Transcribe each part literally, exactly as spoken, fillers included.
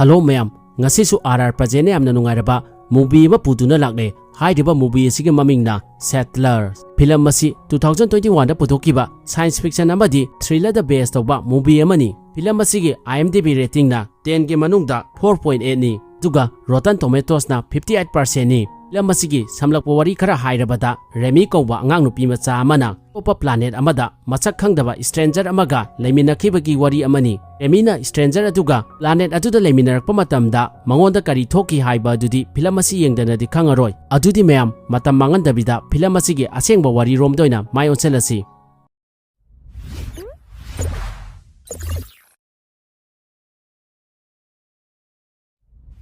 Hello ꯃꯌꯥꯝ, ꯉꯁꯤꯁꯨ R R ꯄ꯭ꯔꯖꯦꯟꯅ ꯌꯥꯝꯅ ꯅꯨꯡꯉꯥꯏꯔꯕ movie ꯑꯃ ꯄꯨꯗꯨꯅ ꯂꯥꯛꯂꯦ꯫ ꯍꯥꯏꯔꯤꯕ movie ꯑꯁꯤꯒꯤ ꯃꯃꯤꯡꯅ Settlers꯫ Film ꯑꯁꯤ two thousand twenty-one ꯗ ꯄꯨꯊꯣꯛꯈꯤꯕ science fiction ꯑꯃꯗꯤ thriller ꯗ base ꯇꯧꯕ movie ꯑꯃꯅꯤ꯫ Film ꯑꯁꯤꯒꯤ IMDb rating ꯅ ten ꯒꯤ ꯃꯅꯨꯡꯗ four point eight ꯅꯤ, ꯑꯗꯨꯒ Rotten Tomatoes ꯅ fifty eight percent ꯅꯤ꯫ Film ꯑꯁꯤꯒꯤ ꯁꯝꯂꯞꯄ ꯋꯥꯔꯤ ꯈꯔ ꯍꯥꯏꯔꯕꯗ, ꯔꯦꯃꯤ ꯀꯧꯕ ꯑꯉꯥꯡ ꯅꯨꯄꯤ ꯃꯆꯥ ꯑꯃꯅ ꯑꯇꯣꯞꯄ planet ꯑꯃꯗ ꯃꯁꯛ ꯈꯪꯗꯕ stranger ꯑꯃꯒ ꯂꯩꯃꯤꯟꯅꯈꯤꯕꯒꯤ ꯋꯥꯔꯤ ꯑꯃꯅꯤ꯫ ꯔꯦꯃꯤꯅ stranger ꯑꯗꯨꯒ planet ꯑꯗꯨꯗ ꯂꯩꯃꯤꯟꯅꯔꯛꯄ ꯃꯇꯝꯗ ꯃꯉꯣꯟꯗ ꯀꯔꯤ ꯊꯣꯛꯈꯤ ꯍꯥꯏꯕ ꯑꯗꯨꯗꯤ film ꯑꯁꯤ ꯌꯦꯡꯗꯅꯗꯤ ꯈꯪꯉꯔꯣꯏ꯫ ꯑꯗꯨꯗꯤ ꯃꯌꯥꯝ, ꯃꯇꯝ ꯃꯥꯡꯍꯟꯗꯕꯤꯗ film ꯑꯁꯤꯒꯤ ꯑꯁꯦꯡꯕ ꯋꯥꯔꯤꯔꯣꯝꯗ ꯑꯣꯏꯅ ꯃꯥꯏ ꯑꯣꯟꯁꯤꯜꯂꯁꯤ꯫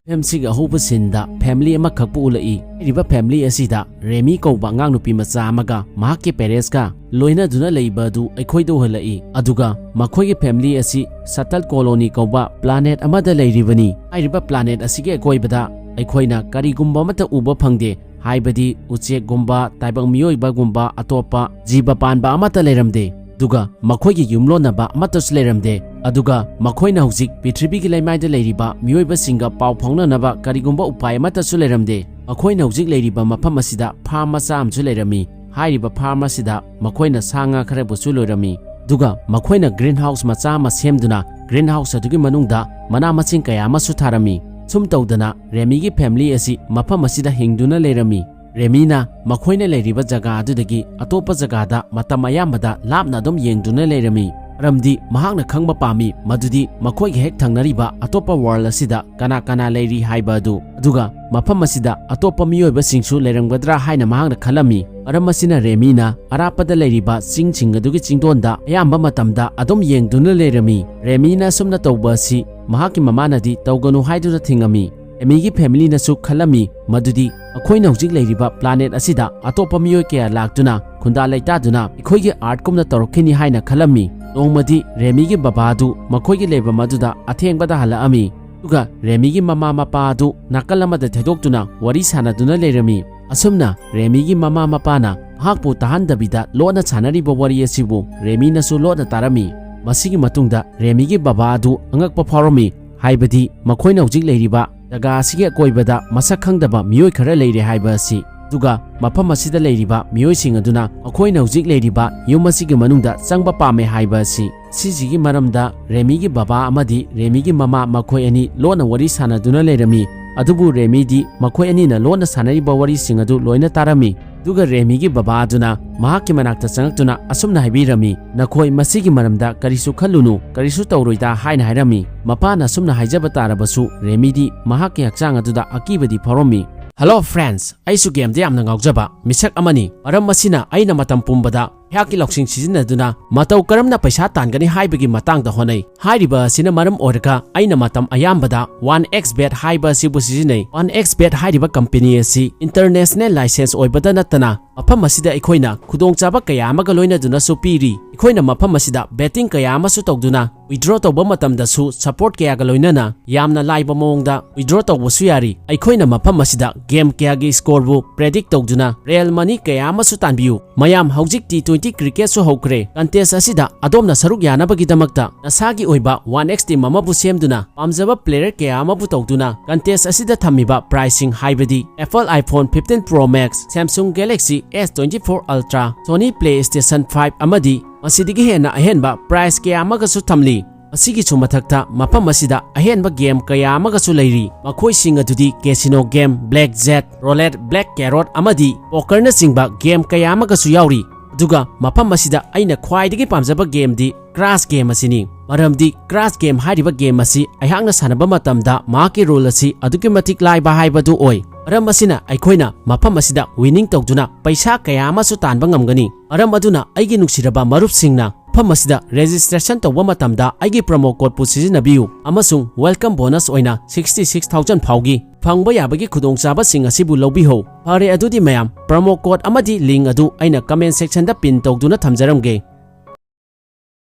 Film ꯁꯤꯒꯤ ꯑꯍꯧꯕ scene ꯗ family ꯑꯃꯈꯛꯄꯨ ꯎꯠꯂꯛꯏ꯫ ꯍꯥꯏꯔꯤꯕ family ꯑꯁꯤꯗ ꯔꯦꯃꯤ ꯀꯧꯕ ꯑꯉꯥꯡ ꯅꯨꯄꯤ ꯃꯆꯥ ꯑꯃꯒ ꯃꯍꯥꯛꯀꯤ parents ꯀ ꯂꯣꯏꯅꯗꯨꯅ ꯂꯩꯕ ꯑꯗꯨ ꯑꯩꯈꯣꯏꯗ ꯎꯍꯜꯂꯛꯏ꯫ ꯑꯗꯨꯒ ꯃꯈꯣꯏꯒꯤ family ꯑꯁꯤ Shuttle Colony ꯀꯧꯕ planet ꯑꯃꯗ ꯂꯩꯔꯤꯕꯅꯤ꯫ ꯍꯥꯏꯔꯤꯕ planet ꯑꯁꯤꯒꯤ ꯑꯀꯣꯏꯕꯗ ꯑꯩꯈꯣꯏꯅ ꯀꯔꯤꯒꯨꯝꯕ ꯑꯃꯠꯇ ꯎꯕ ꯐꯪꯗꯦ, ꯍꯥꯏꯕꯗꯤ ꯎꯆꯦꯛꯒꯨꯝꯕ, ꯇꯥꯏꯕꯪ ꯃꯤꯑꯣꯏꯕꯒꯨꯝꯕ, ꯑꯇꯣꯞꯄ ꯖꯤꯕ ꯄꯥꯟꯕ ꯑꯃꯠꯇ ꯂꯩꯔꯝꯗꯦ꯫ ꯑꯗꯨꯒ ꯃꯈꯣꯏꯒꯤ ꯌꯨꯝꯂꯣꯟꯅꯕ ꯑꯃꯠꯇꯁꯨ ꯂꯩꯔꯝꯗꯦ꯫ ꯑꯗꯨꯒ ꯃꯈꯣꯏꯅ ꯍꯧꯖꯤꯛ ꯄ꯭ꯔꯤꯊꯤꯕꯤꯒꯤ ꯂꯩꯃꯥꯏꯗ ꯂꯩꯔꯤꯕ ꯃꯤꯑꯣꯏꯕꯁꯤꯡꯒ ꯄꯥꯎ ꯐꯥꯎꯅꯅꯕ ꯀꯔꯤꯒꯨꯝꯕ ꯎꯄꯥꯏ ꯑꯃꯠꯇꯁꯨ ꯂꯩꯔꯝꯗꯦ꯫ ꯃꯈꯣꯏꯅ ꯍꯧꯖꯤꯛ ꯂꯩꯔꯤꯕ ꯃꯐꯝ ꯑꯁꯤꯗ farm ꯃꯆꯥ ꯑꯃꯁꯨ ꯂꯩꯔꯝꯃꯤ꯫ ꯍꯥꯏꯔꯤꯕ farm ꯑꯁꯤꯗ ꯃꯈꯣꯏꯅ ꯁꯥ ꯉꯥ ꯈꯔꯕꯨꯁꯨ ꯂꯣꯏꯔꯝꯃꯤ꯫ ꯑꯗꯨꯒ ꯃꯈꯣꯏꯅ green house ꯃꯆꯥ ꯑꯃ ꯁꯦꯝꯗꯨꯅ green house ꯑꯗꯨꯒꯤ ꯃꯅꯨꯡꯗ ꯃꯅꯥ ꯃꯁꯤꯡ ꯀꯌꯥ ꯑꯃꯁꯨ ꯊꯥꯔꯝꯃꯤ꯫ ꯁꯨꯝ ꯇꯧꯗꯅ ꯔꯦꯃꯤꯒꯤ family ꯑꯁꯤ ꯃꯐꯝ ꯑꯁꯤꯗ ꯍꯤꯡꯗꯨꯅ ꯂꯩꯔꯝꯃꯤ꯫ ꯔꯦꯃꯤꯅ ꯃꯈꯣꯏꯅ ꯂꯩꯔꯤꯕ ꯖꯒꯥ ꯑꯗꯨꯗꯒꯤ ꯑꯇꯣꯞꯄ ꯖꯒꯥꯗ ꯃꯇꯝ ꯑꯌꯥꯝꯕꯗ ꯂꯥꯞꯅ ꯑꯗꯨꯝ ꯌꯦꯡꯗꯨꯅ ꯂꯩꯔꯝꯃꯤ, ꯃꯔꯝꯗꯤ ꯃꯍꯥꯛꯅ ꯈꯪꯕ ꯄꯥꯝꯃꯤ ꯃꯗꯨꯗꯤ ꯃꯈꯣꯏꯒ ꯍꯦꯛ ꯊꯪꯅꯔꯤꯕ ꯑꯇꯣꯞꯄ world ꯑꯁꯤꯗ ꯀꯅꯥ ꯀꯅꯥ ꯂꯩꯔꯤ ꯍꯥꯏꯕ ꯑꯗꯨ, ꯑꯗꯨꯒ ꯃꯐꯝ ꯑꯁꯤꯗ ꯑꯇꯣꯞꯄ ꯃꯤꯑꯣꯏꯕꯁꯤꯡꯁꯨ ꯂꯩꯔꯝꯒꯗ꯭ꯔꯥ ꯍꯥꯏꯅ ꯃꯍꯥꯛꯅ ꯈꯜꯂꯝꯃꯤ꯫ ꯃꯔꯝ ꯑꯁꯤꯅ ꯔꯦꯃꯤꯅ ꯑꯔꯥꯞꯄꯗ ꯂꯩꯔꯤꯕ ꯆꯤꯡꯁꯤꯡ ꯑꯗꯨꯒꯤ ꯆꯤꯡꯗꯣꯟꯗ ꯑꯌꯥꯝꯕ ꯃꯇꯝꯗ ꯑꯗꯨꯝ ꯌꯦꯡꯗꯨꯅ ꯂꯩꯔꯝꯃꯤ꯫ ꯔꯦꯃꯤꯅ ꯑꯁꯨꯝꯅ ꯇꯧꯕ ꯑꯁꯤ ꯃꯍꯥꯛꯀꯤ ꯃꯃꯥꯅꯗꯤ ꯇꯧꯒꯅꯨ ꯍꯥꯏꯗꯨꯅ ꯊꯤꯡꯉꯝꯃꯤ꯫ ꯔꯦꯃꯤꯒꯤ family ꯅꯁꯨ ꯈꯜꯂꯝꯃꯤ ꯃꯗꯨꯗꯤ ꯑꯩꯈꯣꯏꯅ ꯍꯧꯖꯤꯛ ꯂꯩꯔꯤꯕ planet ꯑꯁꯤꯗ ꯑꯇꯣꯞꯄ ꯃꯤꯑꯣꯏ ꯀꯌꯥ ꯂꯥꯛꯇꯨꯅ ꯈꯨꯟꯗꯥ ꯂꯩꯇꯥꯗꯨꯅ ꯑꯩꯈꯣꯏꯒꯤ Earth ꯀꯨꯝꯅ ꯇꯧꯔꯛꯈꯤꯅꯤ ꯍꯥꯏꯅ ꯈꯜꯂꯝꯃꯤ꯫ ꯅꯣꯡꯃꯗꯤ ꯔꯦꯃꯤꯒꯤ ꯕꯕꯥ ꯑꯗꯨ ꯃꯈꯣꯏꯒꯤ ꯂꯩꯐꯝ ꯑꯗꯨꯗ ꯑꯊꯦꯡꯕꯗ ꯍꯜꯂꯛꯑꯝꯃꯤ꯫ ꯑꯗꯨꯒ ꯔꯦꯃꯤꯒꯤ ꯃꯃꯥ ꯃꯄꯥ ꯑꯗꯨ ꯅꯥꯀꯜ ꯑꯃꯗ ꯊꯦꯗꯣꯛꯇꯨꯅ ꯋꯥꯔꯤ ꯁꯥꯟꯅꯗꯨꯅ ꯂꯩꯔꯝꯃꯤ꯫ ꯑꯁꯨꯝꯅ ꯔꯦꯃꯤꯒꯤ ꯃꯃꯥ ꯃꯄꯥꯅ ꯃꯍꯥꯛꯄꯨ ꯇꯥꯍꯟꯗꯕꯤꯗ ꯂꯣꯟꯅ ꯁꯥꯟꯅꯔꯤꯕ ꯋꯥꯔꯤ ꯑꯁꯤꯕꯨ ꯔꯦꯃꯤꯅꯁꯨ ꯂꯣꯟꯅ ꯇꯥꯔꯝꯃꯤ꯫ ꯃꯁꯤꯒꯤ ꯃꯇꯨꯡꯗ ꯔꯦꯃꯤꯒꯤ ꯕꯕꯥ ꯑꯗꯨ ꯑꯉꯛꯄ ꯐꯥꯎꯔꯝꯃꯤ꯫ ꯍꯥꯏꯕꯗꯤ ꯃꯈꯣꯏꯅ ꯍꯧꯖꯤꯛ ꯂꯩꯔꯤꯕ ꯖꯒꯥ ꯑꯁꯤꯒꯤ ꯑꯀꯣꯏꯕꯗ ꯃꯁꯛ ꯈꯪꯗꯕ ꯃꯤꯑꯣꯏ ꯈꯔ ꯂꯩꯔꯦ ꯍꯥꯏꯕ ꯑꯁꯤ꯫ ꯑꯗꯨꯒ ꯃꯐꯝ ꯑꯁꯤꯗ ꯂꯩꯔꯤꯕ ꯃꯤꯑꯣꯏꯁꯤꯡ ꯑꯗꯨꯅ ꯃꯈꯣꯏꯅ ꯍꯧꯖꯤꯛ ꯂꯩꯔꯤꯕ ꯌꯨꯝ ꯑꯁꯤꯒꯤ ꯃꯅꯨꯡꯗ ꯆꯪꯕ ꯄꯥꯝꯃꯦ ꯍꯥꯏꯕ ꯑꯁꯤ꯫ ꯁꯤꯁꯤꯒꯤ ꯃꯔꯝꯗ ꯔꯦꯃꯤꯒꯤ ꯕꯕꯥ ꯑꯃꯗꯤ ꯔꯦꯃꯤꯒꯤ ꯃꯃꯥ ꯃꯈꯣꯏ ꯑꯅꯤ ꯂꯣꯟꯅ ꯋꯥꯔꯤ ꯁꯥꯟꯅꯗꯨꯅ ꯂꯩꯔꯝꯃꯤ꯫ ꯑꯗꯨꯕꯨ ꯔꯦꯃꯤꯗꯤ ꯃꯈꯣꯏ ꯑꯅꯤꯅ ꯂꯣꯟꯅ ꯁꯥꯟꯅꯔꯤꯕ ꯋꯥꯔꯤꯁꯤꯡ ꯑꯗꯨ ꯂꯣꯏꯅ ꯇꯥꯔꯝꯃꯤ꯫ ꯑꯗꯨꯒ ꯔꯦꯃꯤꯒꯤ ꯕꯕꯥ ꯑꯗꯨꯅ ꯃꯍꯥꯛꯀꯤ ꯃꯅꯥꯛꯇ ꯆꯪꯂꯛꯇꯨꯅ ꯑꯁꯨꯝꯅ ꯍꯥꯏꯕꯤꯔꯝꯃꯤ, "ꯅꯈꯣꯏ ꯃꯁꯤꯒꯤ ꯃꯔꯝꯗ ꯀꯔꯤꯁꯨ ꯈꯜꯂꯨꯅꯨ, ꯀꯔꯤꯁꯨ ꯇꯧꯔꯣꯏꯗ" ꯍꯥꯏꯅ ꯍꯥꯏꯔꯝꯃꯤ꯫ ꯃꯄꯥꯅ ꯑꯁꯨꯝꯅ ꯍꯥꯏꯖꯕ ꯇꯥꯔꯕꯁꯨ ꯔꯦꯃꯤꯗꯤ ꯃꯍꯥꯛꯀꯤ ꯍꯛꯆꯥꯡ ꯑꯗꯨꯗ ꯑꯀꯤꯕꯗꯤ ꯐꯥꯎꯔꯝꯃꯤ꯫ Hello friends, ꯑꯩꯁꯨ ꯒꯦꯝꯗ ꯌꯥꯝꯅ ꯉꯥꯎꯖꯕ ꯃꯤꯁꯛ ꯑꯃꯅꯤ꯫ ꯃꯔꯝ ꯑꯁꯤꯅ ꯑꯩꯅ ꯃꯇꯝ ꯄꯨꯝꯕꯗ ꯑꯩꯍꯥꯛꯀꯤ ꯂꯧꯁꯤꯡ ꯁꯤꯖꯤꯟꯅꯗꯨꯅ ꯃꯇꯧ ꯀꯔꯝꯅ ꯄꯩꯁꯥ ꯇꯥꯟꯒꯅꯤ ꯍꯥꯏꯕꯒꯤ ꯃꯇꯥꯡꯗ ꯍꯣꯠꯅꯩ꯫ ꯍꯥꯏꯔꯤꯕ ꯑꯁꯤꯅ ꯃꯔꯝ ꯑꯣꯏꯔꯒ ꯑꯩꯅ ꯃꯇꯝ ꯑꯌꯥꯝꯕꯗ ꯋꯥꯟ ꯑꯦꯛꯁ ꯕꯦꯠ ꯍꯥꯏꯕ ꯑꯁꯤꯕꯨ ꯁꯤꯖꯤꯟꯅꯩ꯫ ꯋꯥꯟ ꯑꯦꯛꯁ ꯕꯦꯠ ꯍꯥꯏꯔꯤꯕ ꯀꯝꯄꯦꯅꯤ ꯑꯁꯤ ꯏꯟꯇꯔꯅꯦꯁꯅꯦꯜ ꯂꯥꯏꯁꯦꯟꯁ ꯑꯣꯏꯕꯗ ꯅꯠꯇꯅ ꯃꯐꯝ ꯑꯁꯤꯗ ꯑꯩꯈꯣꯏꯅ ꯈꯨꯗꯣꯡꯆꯥꯕ ꯀꯌꯥ ꯑꯃꯒ ꯂꯣꯏꯅꯗꯨꯅꯁꯨ ꯄꯤꯔꯤ꯫ ꯑꯩꯈꯣꯏꯅ ꯃꯐꯝ ꯑꯁꯤꯗ ꯕꯦꯠꯇꯤꯡ ꯀꯌꯥ ꯑꯃꯁꯨ ꯇꯧꯗꯨꯅ ꯋꯤꯗ꯭ꯔꯣ ꯇꯧꯕ ꯃꯇꯝꯗꯁꯨ ꯁꯄꯣꯔꯠ ꯀꯌꯥꯒ ꯂꯣꯏꯅꯅ ꯌꯥꯝꯅ ꯂꯥꯏꯕ ꯃꯑꯣꯡꯗ ꯋꯤꯗ꯭ꯔꯣ ꯇꯧꯕꯁꯨ ꯌꯥꯔꯤ꯫ ꯑꯩꯈꯣꯏꯅ ꯃꯐꯝ ꯑꯁꯤꯗ ꯒꯦꯝ ꯀꯌꯥꯒꯤ ꯁ꯭ꯀꯣꯔꯕꯨ ꯄ꯭ꯔꯦꯗꯤꯛ ꯇꯧꯗꯨꯅ ꯔꯤꯌꯦꯜ ꯃꯅꯤ ꯀꯌꯥ ꯑꯃꯁꯨ ꯇꯥꯟꯕꯤꯌꯨ꯫ ꯃꯌꯥꯝ, ꯍꯧꯖꯤꯛꯇꯤ ꯇ꯭ꯋꯦꯟꯇꯤ ꯀ꯭ꯔꯤꯀꯦꯠꯁꯨ ꯍꯧꯈ꯭ꯔꯦ꯫ ꯀꯟꯇꯦꯁ ꯑꯁꯤꯗ ꯑꯗꯣꯝꯅ ꯁꯔꯨꯛ ꯌꯥꯅꯕꯒꯤꯗꯃꯛꯇ ꯅꯁꯥꯒꯤ ꯑꯣꯏꯕ ꯋꯥꯟ ꯑꯦꯛꯁ ꯇꯤꯝ ꯑꯃꯕꯨ ꯁꯦꯝꯗꯨꯅ ꯄꯥꯝꯖꯕ ꯄ꯭ꯂꯦꯌꯔ ꯀꯌꯥ ꯑꯃꯕꯨ ꯇꯧꯗꯨꯅ ꯀꯟꯇꯦꯁ ꯑꯁꯤꯗ ꯊꯝꯃꯤꯕ ꯄ꯭ꯔꯥꯏꯖꯁꯤꯡ ꯍꯥꯏꯕꯗꯤ Apple iPhone fifteen Pro Max, Samsung Galaxy S twenty-four Ultra, Sony PlayStation five ꯑꯃꯗꯤ ꯃꯁꯤꯗꯒꯤ ꯍꯦꯟꯅ ꯑꯍꯦꯟꯕ ꯄ꯭ꯔꯥꯏꯖ ꯀꯌꯥ ꯑꯃꯒꯁꯨ ꯊꯝꯂꯤ꯫ ꯃꯁꯤꯒꯤꯁꯨ ꯃꯊꯛꯇ ꯃꯐꯝ ꯑꯁꯤꯗ ꯑꯍꯦꯟꯕ ꯒꯦꯝ ꯀꯌꯥ ꯑꯃꯒꯁꯨ ꯂꯩꯔꯤ꯫ ꯃꯈꯣꯏꯁꯤꯡ ꯑꯗꯨꯗꯤ casino game, blackjack, roulette, baccarat ꯑꯃꯗꯤ ꯄꯣꯀꯔꯅꯆꯤꯡꯕ ꯒꯦꯝ ꯀꯌꯥ ꯑꯃꯒꯁꯨ ꯌꯥꯎꯔꯤ꯫ ꯑꯗꯨꯒ ꯃꯐꯝ ꯑꯁꯤꯗ ꯑꯩꯅ ꯈ꯭ꯋꯥꯏꯗꯒꯤ ꯄꯥꯝꯖꯕ ꯒꯦꯝꯗꯤ ꯀ꯭ꯔꯥꯁ ꯒꯦꯝ ꯑꯁꯤꯅꯤ꯫ ꯃꯔꯝꯗꯤ ꯀ꯭ꯔꯥꯁ ꯒꯦꯝ ꯍꯥꯏꯔꯤꯕ ꯒꯦꯝ ꯑꯁꯤ ꯑꯩꯍꯥꯛꯅ ꯁꯥꯟꯅꯕ ꯃꯇꯝꯗ ꯃꯍꯥꯛꯀꯤ ꯔꯨꯜ ꯑꯁꯤ ꯑꯗꯨꯛꯀꯤ ꯃꯇꯤꯛ ꯂꯥꯏꯕ ꯍꯥꯏꯕꯗꯨ ꯑꯣꯏ꯫ ꯃꯔꯝ ꯑꯁꯤꯅ ꯑꯩꯈꯣꯏꯅ ꯃꯐꯝ ꯑꯁꯤꯗ ꯋꯤꯅꯤꯡ ꯇꯧꯗꯨꯅ ꯄꯩꯁꯥ ꯀꯌꯥ ꯑꯃꯁꯨ ꯇꯥꯟꯕ ꯉꯝꯒꯅꯤ꯫ ꯃꯔꯝ ꯑꯗꯨꯅ ꯑꯩꯒꯤ ꯅꯨꯡꯁꯤꯔꯕ ꯃꯔꯨꯞꯁꯤꯡꯅ ꯃꯐꯝ ꯑꯁꯤꯗ ꯔꯦꯖꯤꯁꯇ꯭ꯔꯦꯁꯟ ꯇꯧꯕ ꯃꯇꯝꯗ ꯑꯩꯒꯤ ꯄ꯭ꯔꯣꯃꯣ ꯀꯣꯗꯄꯨ ꯁꯤꯖꯤꯟꯅꯕꯤꯌꯨ ꯑꯃꯁꯨꯡ ꯋꯦꯜꯀꯝ ꯕꯣꯅꯁ ꯑꯣꯏꯅ sixty six thousand ꯐꯥꯎꯒꯤ ꯐꯪꯕ ꯌꯥꯕꯒꯤ ꯈꯨꯗꯣꯡꯆꯥꯕꯁꯤꯡ ꯑꯁꯤꯕꯨ ꯂꯧꯕꯤꯍꯧ꯫ ꯐꯔꯦ, ꯑꯗꯨꯗꯤ ꯃꯌꯥꯝ, ꯄ꯭ꯔꯣꯃꯣ ꯀꯣꯗ ꯑꯃꯗꯤ ꯂꯤꯡ ꯑꯗꯨ ꯑꯩꯅ ꯀꯃꯦꯟ ꯁꯦꯛꯁꯟꯗ ꯄꯤꯟ ꯇꯧꯗꯨꯅ ꯊꯝꯖꯔꯝꯒꯦ꯫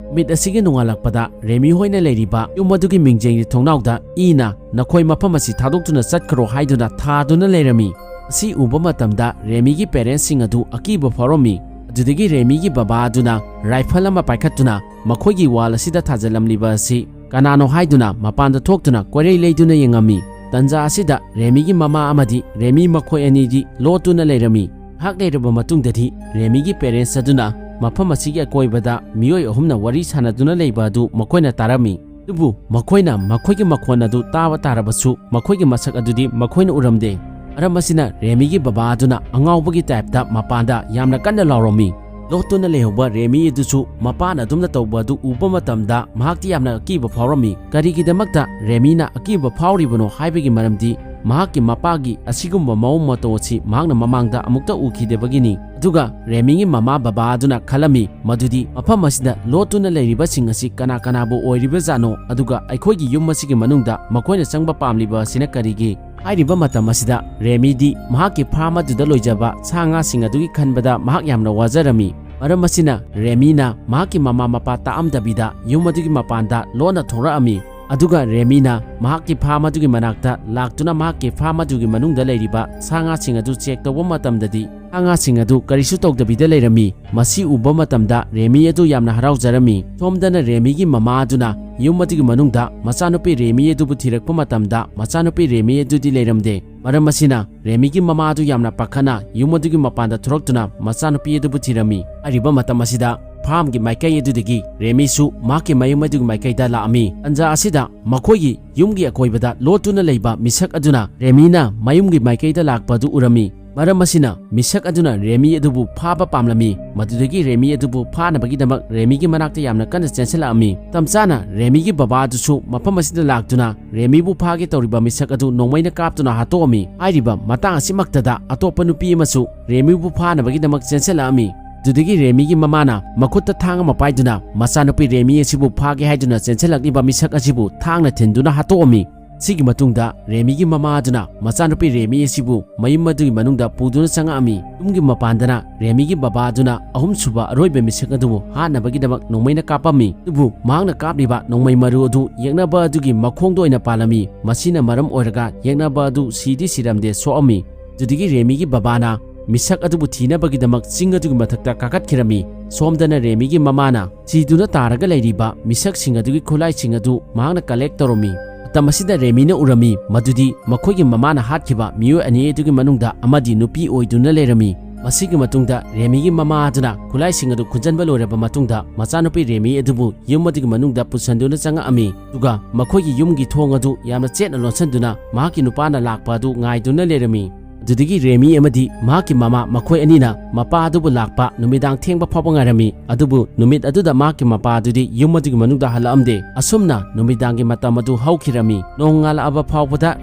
ꯅꯨꯃꯤꯠ ꯑꯁꯤꯒꯤ ꯅꯣꯡꯉꯥꯜꯂꯛꯄꯗ ꯔꯦꯃꯤ ꯍꯣꯏꯅ ꯂꯩꯔꯤꯕ ꯌꯨꯝ ꯑꯗꯨꯒꯤ ꯃꯤꯡꯖꯦꯜꯒꯤ ꯊꯣꯡꯅꯥꯎꯗ ꯏꯅ "ꯅꯈꯣꯏ ꯃꯐꯝ ꯑꯁꯤ ꯊꯥꯗꯣꯛꯇꯨꯅ ꯆꯠꯈ꯭ꯔꯣ" ꯍꯥꯏꯗꯨꯅ ꯊꯥꯗꯨꯅ ꯂꯩꯔꯝꯃꯤ꯫ ꯑꯁꯤ ꯎꯕ ꯃꯇꯝꯗ ꯔꯦꯃꯤꯒꯤ ꯄꯦꯔꯦꯟꯁꯁꯤꯡ ꯑꯗꯨ ꯑꯀꯤꯕ ꯐꯥꯎꯔꯝꯃꯤ꯫ ꯑꯗꯨꯗꯒꯤ ꯔꯦꯃꯤꯒꯤ ꯕꯕꯥ ꯑꯗꯨꯅ ꯔꯥꯏꯐꯜ ꯑꯃ ꯄꯥꯏꯈꯠꯇꯨꯅ ꯃꯈꯣꯏꯒꯤ ꯋꯥꯜ ꯑꯁꯤꯗ ꯊꯥꯖꯤꯜꯂꯝꯂꯤꯕ ꯑꯁꯤ ꯀꯅꯥꯅꯣ ꯍꯥꯏꯗꯨꯅ ꯃꯄꯥꯟꯗ ꯊꯣꯛꯇꯨꯅ ꯀꯣꯏꯔꯩ ꯂꯩꯗꯨꯅ ꯌꯦꯡꯉꯝꯃꯤ꯫ ꯇꯟꯖꯥ ꯑꯁꯤꯗ ꯔꯦꯃꯤꯒꯤ ꯃꯃꯥ ꯑꯃꯗꯤ ꯔꯦꯃꯤ ꯃꯈꯣꯏ ꯑꯅꯤꯗꯤ ꯂꯣꯠꯇꯨꯅ ꯂꯩꯔꯝꯃꯤ꯫ ꯉꯥꯏꯍꯥꯛ ꯂꯩꯔꯕ ꯃꯇꯨꯡꯗꯗꯤ ꯔꯦꯃꯤꯒꯤ parents ꯑꯗꯨꯅ ꯃꯐꯝ ꯑꯁꯤꯒꯤ ꯑꯀꯣꯏꯕꯗ ꯃꯤꯑꯣꯏ ꯑꯍꯨꯝꯅ ꯋꯥꯔꯤ ꯁꯥꯟꯅꯗꯨꯅ ꯂꯩꯕ ꯑꯗꯨ ꯃꯈꯣꯏꯅ ꯇꯥꯔꯝꯃꯤ꯫ ꯑꯗꯨꯕꯨ ꯃꯈꯣꯏꯅ ꯃꯈꯣꯏꯒꯤ ꯃꯈꯣꯟ ꯑꯗꯨ ꯇꯥꯕ ꯇꯥꯔꯕꯁꯨ ꯃꯈꯣꯏꯒꯤ ꯃꯁꯛ ꯑꯗꯨꯗꯤ ꯃꯈꯣꯏꯅ ꯎꯔꯝꯗꯦ꯫ ꯃꯔꯝ ꯑꯁꯤꯅ ꯔꯦꯃꯤꯒꯤ ꯕꯕꯥ ꯑꯗꯨꯅ ꯑꯉꯥꯎꯕꯒꯤ typeꯇ ꯃꯄꯥꯟꯗ ꯌꯥꯝꯅ ꯀꯟꯅ ꯂꯥꯎꯔꯝꯃꯤ꯫ ꯂꯣꯠꯇꯨꯅ ꯂꯩꯍꯧꯕ ꯔꯦꯃꯤ ꯑꯗꯨꯁꯨ ꯃꯄꯥꯅ ꯑꯗꯨꯝꯅ ꯇꯧꯕ ꯑꯗꯨ ꯎꯕ ꯃꯇꯝꯗ ꯃꯍꯥꯛꯇꯤ ꯌꯥꯝꯅ ꯑꯀꯤꯕ ꯐꯥꯎꯔꯝꯃꯤ꯫ ꯀꯔꯤꯒꯤꯗꯃꯛꯇ ꯔꯦꯃꯤꯅ ꯑꯀꯤꯕ ꯐꯥꯎꯔꯤꯕꯅꯣ ꯍꯥꯏꯕꯒꯤ ꯃꯔꯝꯗꯤ ꯃꯍꯥꯛꯀꯤ ꯃꯄꯥꯒꯤ ꯑꯁꯤꯒꯨꯝꯕ ꯃꯑꯣꯡ ꯃꯇꯧ ꯑꯁꯤ ꯃꯍꯥꯛꯅ ꯃꯃꯥꯡꯗ ꯑꯃꯨꯛꯇ ꯎꯈꯤꯗꯕꯒꯤꯅꯤ꯫ ꯑꯗꯨꯒ ꯔꯦꯃꯤꯒꯤ ꯃꯃꯥ ꯕꯕꯥ ꯑꯗꯨꯅ ꯈꯜꯂꯝꯃꯤ ꯃꯗꯨꯗꯤ ꯃꯐꯝ ꯑꯁꯤꯗ ꯂꯣꯠꯇꯨꯅ ꯂꯩꯔꯤꯕꯁꯤꯡ ꯑꯁꯤ ꯀꯅꯥ ꯀꯅꯥꯕꯨ ꯑꯣꯏꯔꯤꯕꯖꯥꯠꯅꯣ, ꯑꯗꯨꯒ ꯑꯩꯈꯣꯏꯒꯤ ꯌꯨꯝ ꯑꯁꯤꯒꯤ ꯃꯅꯨꯡꯗ ꯃꯈꯣꯏꯅ ꯆꯪꯕ ꯄꯥꯝꯂꯤꯕ ꯑꯁꯤꯅ ꯀꯔꯤꯒꯤ? ꯍꯥꯏꯔꯤꯕ ꯃꯇꯝ ꯑꯁꯤꯗ ꯔꯦꯃꯤꯗꯤ ꯃꯍꯥꯛꯀꯤ farm ꯑꯗꯨꯗ ꯂꯣꯏꯖꯕ ꯁꯥ ꯉꯥꯁꯤꯡ ꯑꯗꯨꯒꯤ ꯈꯟꯕꯗ ꯃꯍꯥꯛ ꯌꯥꯝꯅ ꯋꯥꯖꯔꯝꯃꯤ꯫ ꯃꯔꯝ ꯑꯁꯤꯅ ꯔꯦꯃꯤꯅ ꯃꯍꯥꯛꯀꯤ ꯃꯃꯥ ꯃꯄꯥ ꯇꯥꯛꯑꯝꯗꯕꯤꯗ ꯌꯨꯝ ꯑꯗꯨꯒꯤ ꯃꯄꯥꯟꯗ ꯂꯣꯟꯅ ꯊꯣꯔꯛꯑꯝꯃꯤ꯫ ꯑꯗꯨꯒ ꯔꯦꯃꯤꯅ ꯃꯍꯥꯛꯀꯤ farm ꯑꯗꯨꯒꯤ ꯃꯅꯥꯛꯇ ꯂꯥꯛꯇꯨꯅ ꯃꯍꯥꯛꯀꯤ farm ꯑꯗꯨꯒꯤ ꯃꯅꯨꯡꯗ ꯂꯩꯔꯤꯕ ꯁꯥ ꯉꯥꯁꯤꯡ ꯑꯗꯨ check ꯇꯧꯕ ꯃꯇꯝꯗꯗꯤ ꯁꯥ ꯉꯥꯁꯤꯡ ꯑꯗꯨ ꯀꯔꯤꯁꯨ ꯇꯧꯗꯕꯤꯗ ꯂꯩꯔꯝꯃꯤ꯫ ꯃꯁꯤ ꯎꯕ ꯃꯇꯝꯗ ꯔꯦꯃꯤ ꯑꯗꯨ ꯌꯥꯝꯅ ꯍꯔꯥꯎꯖꯔꯝꯃꯤ꯫ ꯁꯣꯝꯗꯅ ꯔꯦꯃꯤꯒꯤ ꯃꯃꯥ ꯑꯗꯨꯅ ꯌꯨꯝ ꯑꯗꯨꯒꯤ ꯃꯅꯨꯡꯗ ꯃꯆꯥꯅꯨꯄꯤ ꯔꯦꯃꯤ ꯑꯗꯨꯕꯨ ꯊꯤꯔꯛꯄ ꯃꯇꯝꯗ ꯃꯆꯥꯅꯨꯄꯤ ꯔꯦꯃꯤ ꯑꯗꯨꯗꯤ ꯂꯩꯔꯝꯗꯦ꯫ ꯃꯔꯝ ꯑꯁꯤꯅ ꯔꯦꯃꯤꯒꯤ ꯃꯃꯥ ꯑꯗꯨ ꯌꯥꯝꯅ ꯄꯥꯈꯠꯅ ꯌꯨꯝ ꯑꯗꯨꯒꯤ ꯃꯄꯥꯟꯗ ꯊꯣꯔꯛꯇꯨꯅ ꯃꯆꯥꯅꯨꯄꯤ ꯑꯗꯨꯕꯨ ꯊꯤꯔꯝꯃꯤ꯫ ꯍꯥꯏꯔꯤꯕ ꯃꯇꯝ ꯑꯁꯤꯗ farmꯒꯤ ꯃꯥꯏꯀꯩ ꯑꯗꯨꯗꯒꯤ ꯔꯦꯃꯤꯁꯨ ꯃꯍꯥꯛꯀꯤ ꯃꯌꯨꯝ ꯑꯗꯨꯒꯤ ꯃꯥꯏꯀꯩꯗ ꯂꯥꯛꯑꯝꯃꯤ꯫ ꯇꯟꯖꯥ ꯑꯁꯤꯗ ꯃꯈꯣꯏꯒꯤ ꯌꯨꯝꯒꯤ ꯑꯀꯣꯏꯕꯗ ꯂꯣꯠꯇꯨꯅ ꯂꯩꯕ ꯃꯤꯁꯛ ꯑꯗꯨꯅ ꯔꯦꯃꯤꯅ ꯃꯌꯨꯝꯒꯤ ꯃꯥꯏꯀꯩꯗ ꯂꯥꯛꯄ ꯑꯗꯨ ꯎꯔꯝꯃꯤ꯫ ꯃꯔꯝ ꯑꯁꯤꯅ ꯃꯤꯁꯛ ꯑꯗꯨꯅ ꯔꯦꯃꯤ ꯑꯗꯨꯕꯨ ꯐꯥꯕ ꯄꯥꯝꯂꯝꯃꯤ꯫ ꯃꯗꯨꯗꯒꯤ ꯔꯦꯃꯤ ꯑꯗꯨꯕꯨ ꯐꯥꯅꯕꯒꯤꯗꯃꯛ ꯔꯦꯃꯤꯒꯤ ꯃꯅꯥꯛꯇ ꯌꯥꯝꯅ ꯀꯟꯅ ꯆꯦꯟꯁꯤꯜꯂꯛꯑꯝꯃꯤ꯫ ꯃꯇꯝ ꯆꯥꯅ ꯔꯦꯃꯤꯒꯤ ꯕꯕꯥ ꯑꯗꯨꯁꯨ ꯃꯐꯝ ꯑꯁꯤꯗ ꯂꯥꯛꯇꯨꯅ ꯔꯦꯃꯤꯕꯨ ꯐꯥꯒꯦ ꯇꯧꯔꯤꯕ ꯃꯤꯁꯛ ꯑꯗꯨ ꯅꯣꯡꯃꯩꯅ ꯀꯥꯞꯇꯨꯅ ꯍꯥꯠꯇꯣꯛꯑꯝꯃꯤ꯫ ꯍꯥꯏꯔꯤꯕ ꯃꯇꯥꯡ ꯑꯁꯤꯃꯛꯇꯗ ꯑꯇꯣꯞꯄ ꯅꯨꯄꯤ ꯑꯃꯁꯨ ꯔꯦꯃꯤꯕꯨ ꯐꯥꯅꯕꯒꯤꯗꯃꯛ ꯆꯦꯟꯁꯤꯜꯂꯛꯑꯝꯃꯤ꯫ ꯑꯗꯨꯗꯒꯤ ꯔꯦꯃꯤꯒꯤ ꯃꯃꯥꯅ ꯃꯈꯨꯠꯇ ꯊꯥꯡ ꯑꯃ ꯄꯥꯏꯗꯨꯅ ꯃꯆꯥꯅꯨꯄꯤ ꯔꯦꯃꯤ ꯑꯁꯤꯕꯨ ꯐꯥꯒꯦ ꯍꯥꯏꯗꯨꯅ ꯆꯦꯟꯁꯤꯜꯂꯛꯂꯤꯕ ꯃꯤꯁꯛ ꯑꯁꯤꯕꯨ ꯊꯥꯡꯅ ꯊꯤꯟꯗꯨꯅ ꯍꯥꯠꯇꯣꯛꯑꯝꯃꯤ꯫ ꯁꯤꯒꯤ ꯃꯇꯨꯡꯗ ꯔꯦꯃꯤꯒꯤ ꯃꯃꯥ ꯑꯗꯨꯅ ꯃꯆꯥꯅꯨꯄꯤ ꯔꯦꯃꯤ ꯑꯁꯤꯕꯨ ꯃꯌꯨꯝ ꯑꯗꯨꯒꯤ ꯃꯅꯨꯡꯗ ꯄꯨꯗꯨꯅ ꯆꯪꯉꯛꯑꯝꯃꯤ꯫ ꯌꯨꯝꯒꯤ ꯃꯄꯥꯟꯗꯅ ꯔꯦꯃꯤꯒꯤ ꯕꯕꯥ ꯑꯗꯨꯅ ꯑꯍꯨꯝꯁꯨꯕ ꯑꯔꯣꯏꯕ ꯃꯤꯁꯛ ꯑꯗꯨꯕꯨ ꯍꯥꯠꯅꯕꯒꯤꯗꯃꯛ ꯅꯣꯡꯃꯩꯅ ꯀꯥꯞꯄꯝꯃꯤ꯫ ꯑꯗꯨꯕꯨ ꯃꯍꯥꯛꯅ ꯀꯥꯞꯂꯤꯕ ꯅꯣꯡꯃꯩ ꯃꯔꯨ ꯑꯗꯨ ꯌꯦꯛꯅꯕ ꯑꯗꯨꯒꯤ ꯃꯈꯣꯡꯗ ꯑꯣꯏꯅ ꯄꯥꯜꯂꯝꯃꯤ꯫ ꯃꯁꯤꯅ ꯃꯔꯝ ꯑꯣꯏꯔꯒ ꯌꯦꯛꯅꯕ ꯑꯗꯨ ꯁꯤꯗꯤ ꯁꯤꯔꯝꯗꯦ, ꯁꯣꯛꯑꯝꯃꯤ꯫ ꯑꯗꯨꯗꯒꯤ ꯔꯦꯃꯤꯒꯤ ꯕꯕꯥꯅ ꯃꯤꯁꯛ ꯑꯗꯨꯕꯨ ꯊꯤꯅꯕꯒꯤꯗꯃꯛ ꯆꯤꯡ ꯑꯗꯨꯒꯤ ꯃꯊꯛꯇ ꯀꯥꯈꯠꯈꯤꯔꯝꯃꯤ꯫ ꯁꯣꯝꯗꯅ ꯔꯦꯃꯤꯒꯤ ꯃꯃꯥꯅ ꯁꯤꯗꯨꯅ ꯇꯥꯔꯒ ꯂꯩꯔꯤꯕ ꯃꯤꯁꯛꯁꯤꯡ ꯑꯗꯨꯒꯤ ꯈꯨꯠꯂꯥꯏꯁꯤꯡ ꯑꯗꯨ ꯃꯍꯥꯛꯅ ꯀꯂꯦꯛ ꯇꯧꯔꯝꯃꯤ꯫ ꯃꯇꯝ ꯑꯁꯤꯗ ꯔꯦꯃꯤꯅ ꯎꯔꯝꯃꯤ ꯃꯗꯨꯗꯤ ꯃꯈꯣꯏꯒꯤ ꯃꯃꯥꯅ ꯍꯥꯠꯈꯤꯕ ꯃꯤꯑꯣꯏ ꯑꯅꯤ ꯑꯗꯨꯒꯤ ꯃꯅꯨꯡꯗ ꯑꯃꯗꯤ ꯅꯨꯄꯤ ꯑꯣꯏꯗꯨꯅ ꯂꯩꯔꯝꯃꯤ꯫ ꯃꯁꯤꯒꯤ ꯃꯇꯨꯡꯗ ꯔꯦꯃꯤꯒꯤ ꯃꯃꯥ ꯑꯗꯨꯅ ꯈꯨꯠꯂꯥꯏꯁꯤꯡ ꯑꯗꯨ ꯈꯨꯟꯖꯟꯕ ꯂꯣꯏꯔꯕ ꯃꯇꯨꯡꯗ ꯃꯆꯥꯅꯨꯄꯤ ꯔꯦꯃꯤ ꯑꯗꯨꯕꯨ ꯌꯨꯝ ꯑꯗꯨꯒꯤ ꯃꯅꯨꯡꯗ ꯄꯨꯁꯟꯗꯨꯅ ꯆꯪꯉꯛꯑꯝꯃꯤ꯫ ꯑꯗꯨꯒ ꯃꯈꯣꯏꯒꯤ ꯌꯨꯝꯒꯤ ꯊꯣꯡ ꯑꯗꯨ ꯌꯥꯝꯅ ꯆꯦꯠꯅ ꯂꯣꯟꯁꯤꯟꯗꯨꯅ ꯃꯍꯥꯛꯀꯤ ꯅꯨꯄꯥꯅ ꯂꯥꯛꯄ ꯑꯗꯨ ꯉꯥꯏꯗꯨꯅ ꯂꯩꯔꯝꯃꯤ꯫ ꯑꯗꯨꯗꯒꯤ ꯔꯦꯃꯤ ꯑꯃꯗꯤ ꯃꯍꯥꯛꯀꯤ ꯃꯃꯥ ꯃꯈꯣꯏ ꯑꯅꯤꯅ ꯃꯄꯥ ꯑꯗꯨꯕꯨ ꯂꯥꯛꯄ ꯅꯨꯃꯤꯗꯥꯡ ꯊꯦꯡꯕ ꯐꯥꯎꯕ ꯉꯥꯏꯔꯝꯃꯤ꯫ ꯑꯗꯨꯕꯨ ꯅꯨꯃꯤꯠ ꯑꯗꯨꯗ ꯃꯍꯥꯛꯀꯤ ꯃꯄꯥ ꯑꯗꯨꯗꯤ ꯌꯨꯝ ꯑꯗꯨꯒꯤ ꯃꯅꯨꯡꯗ ꯍꯜꯂꯛꯑꯝꯗꯦ꯫ ꯑꯁꯨꯝꯅ ꯅꯨꯃꯤꯗꯥꯡꯒꯤ ꯃꯇꯝ ꯑꯗꯨ ꯍꯧꯈꯤꯔꯝꯃꯤ꯫ ꯅꯣꯡꯉꯥꯜꯂꯛꯑꯕ ꯐꯥꯎꯕꯗ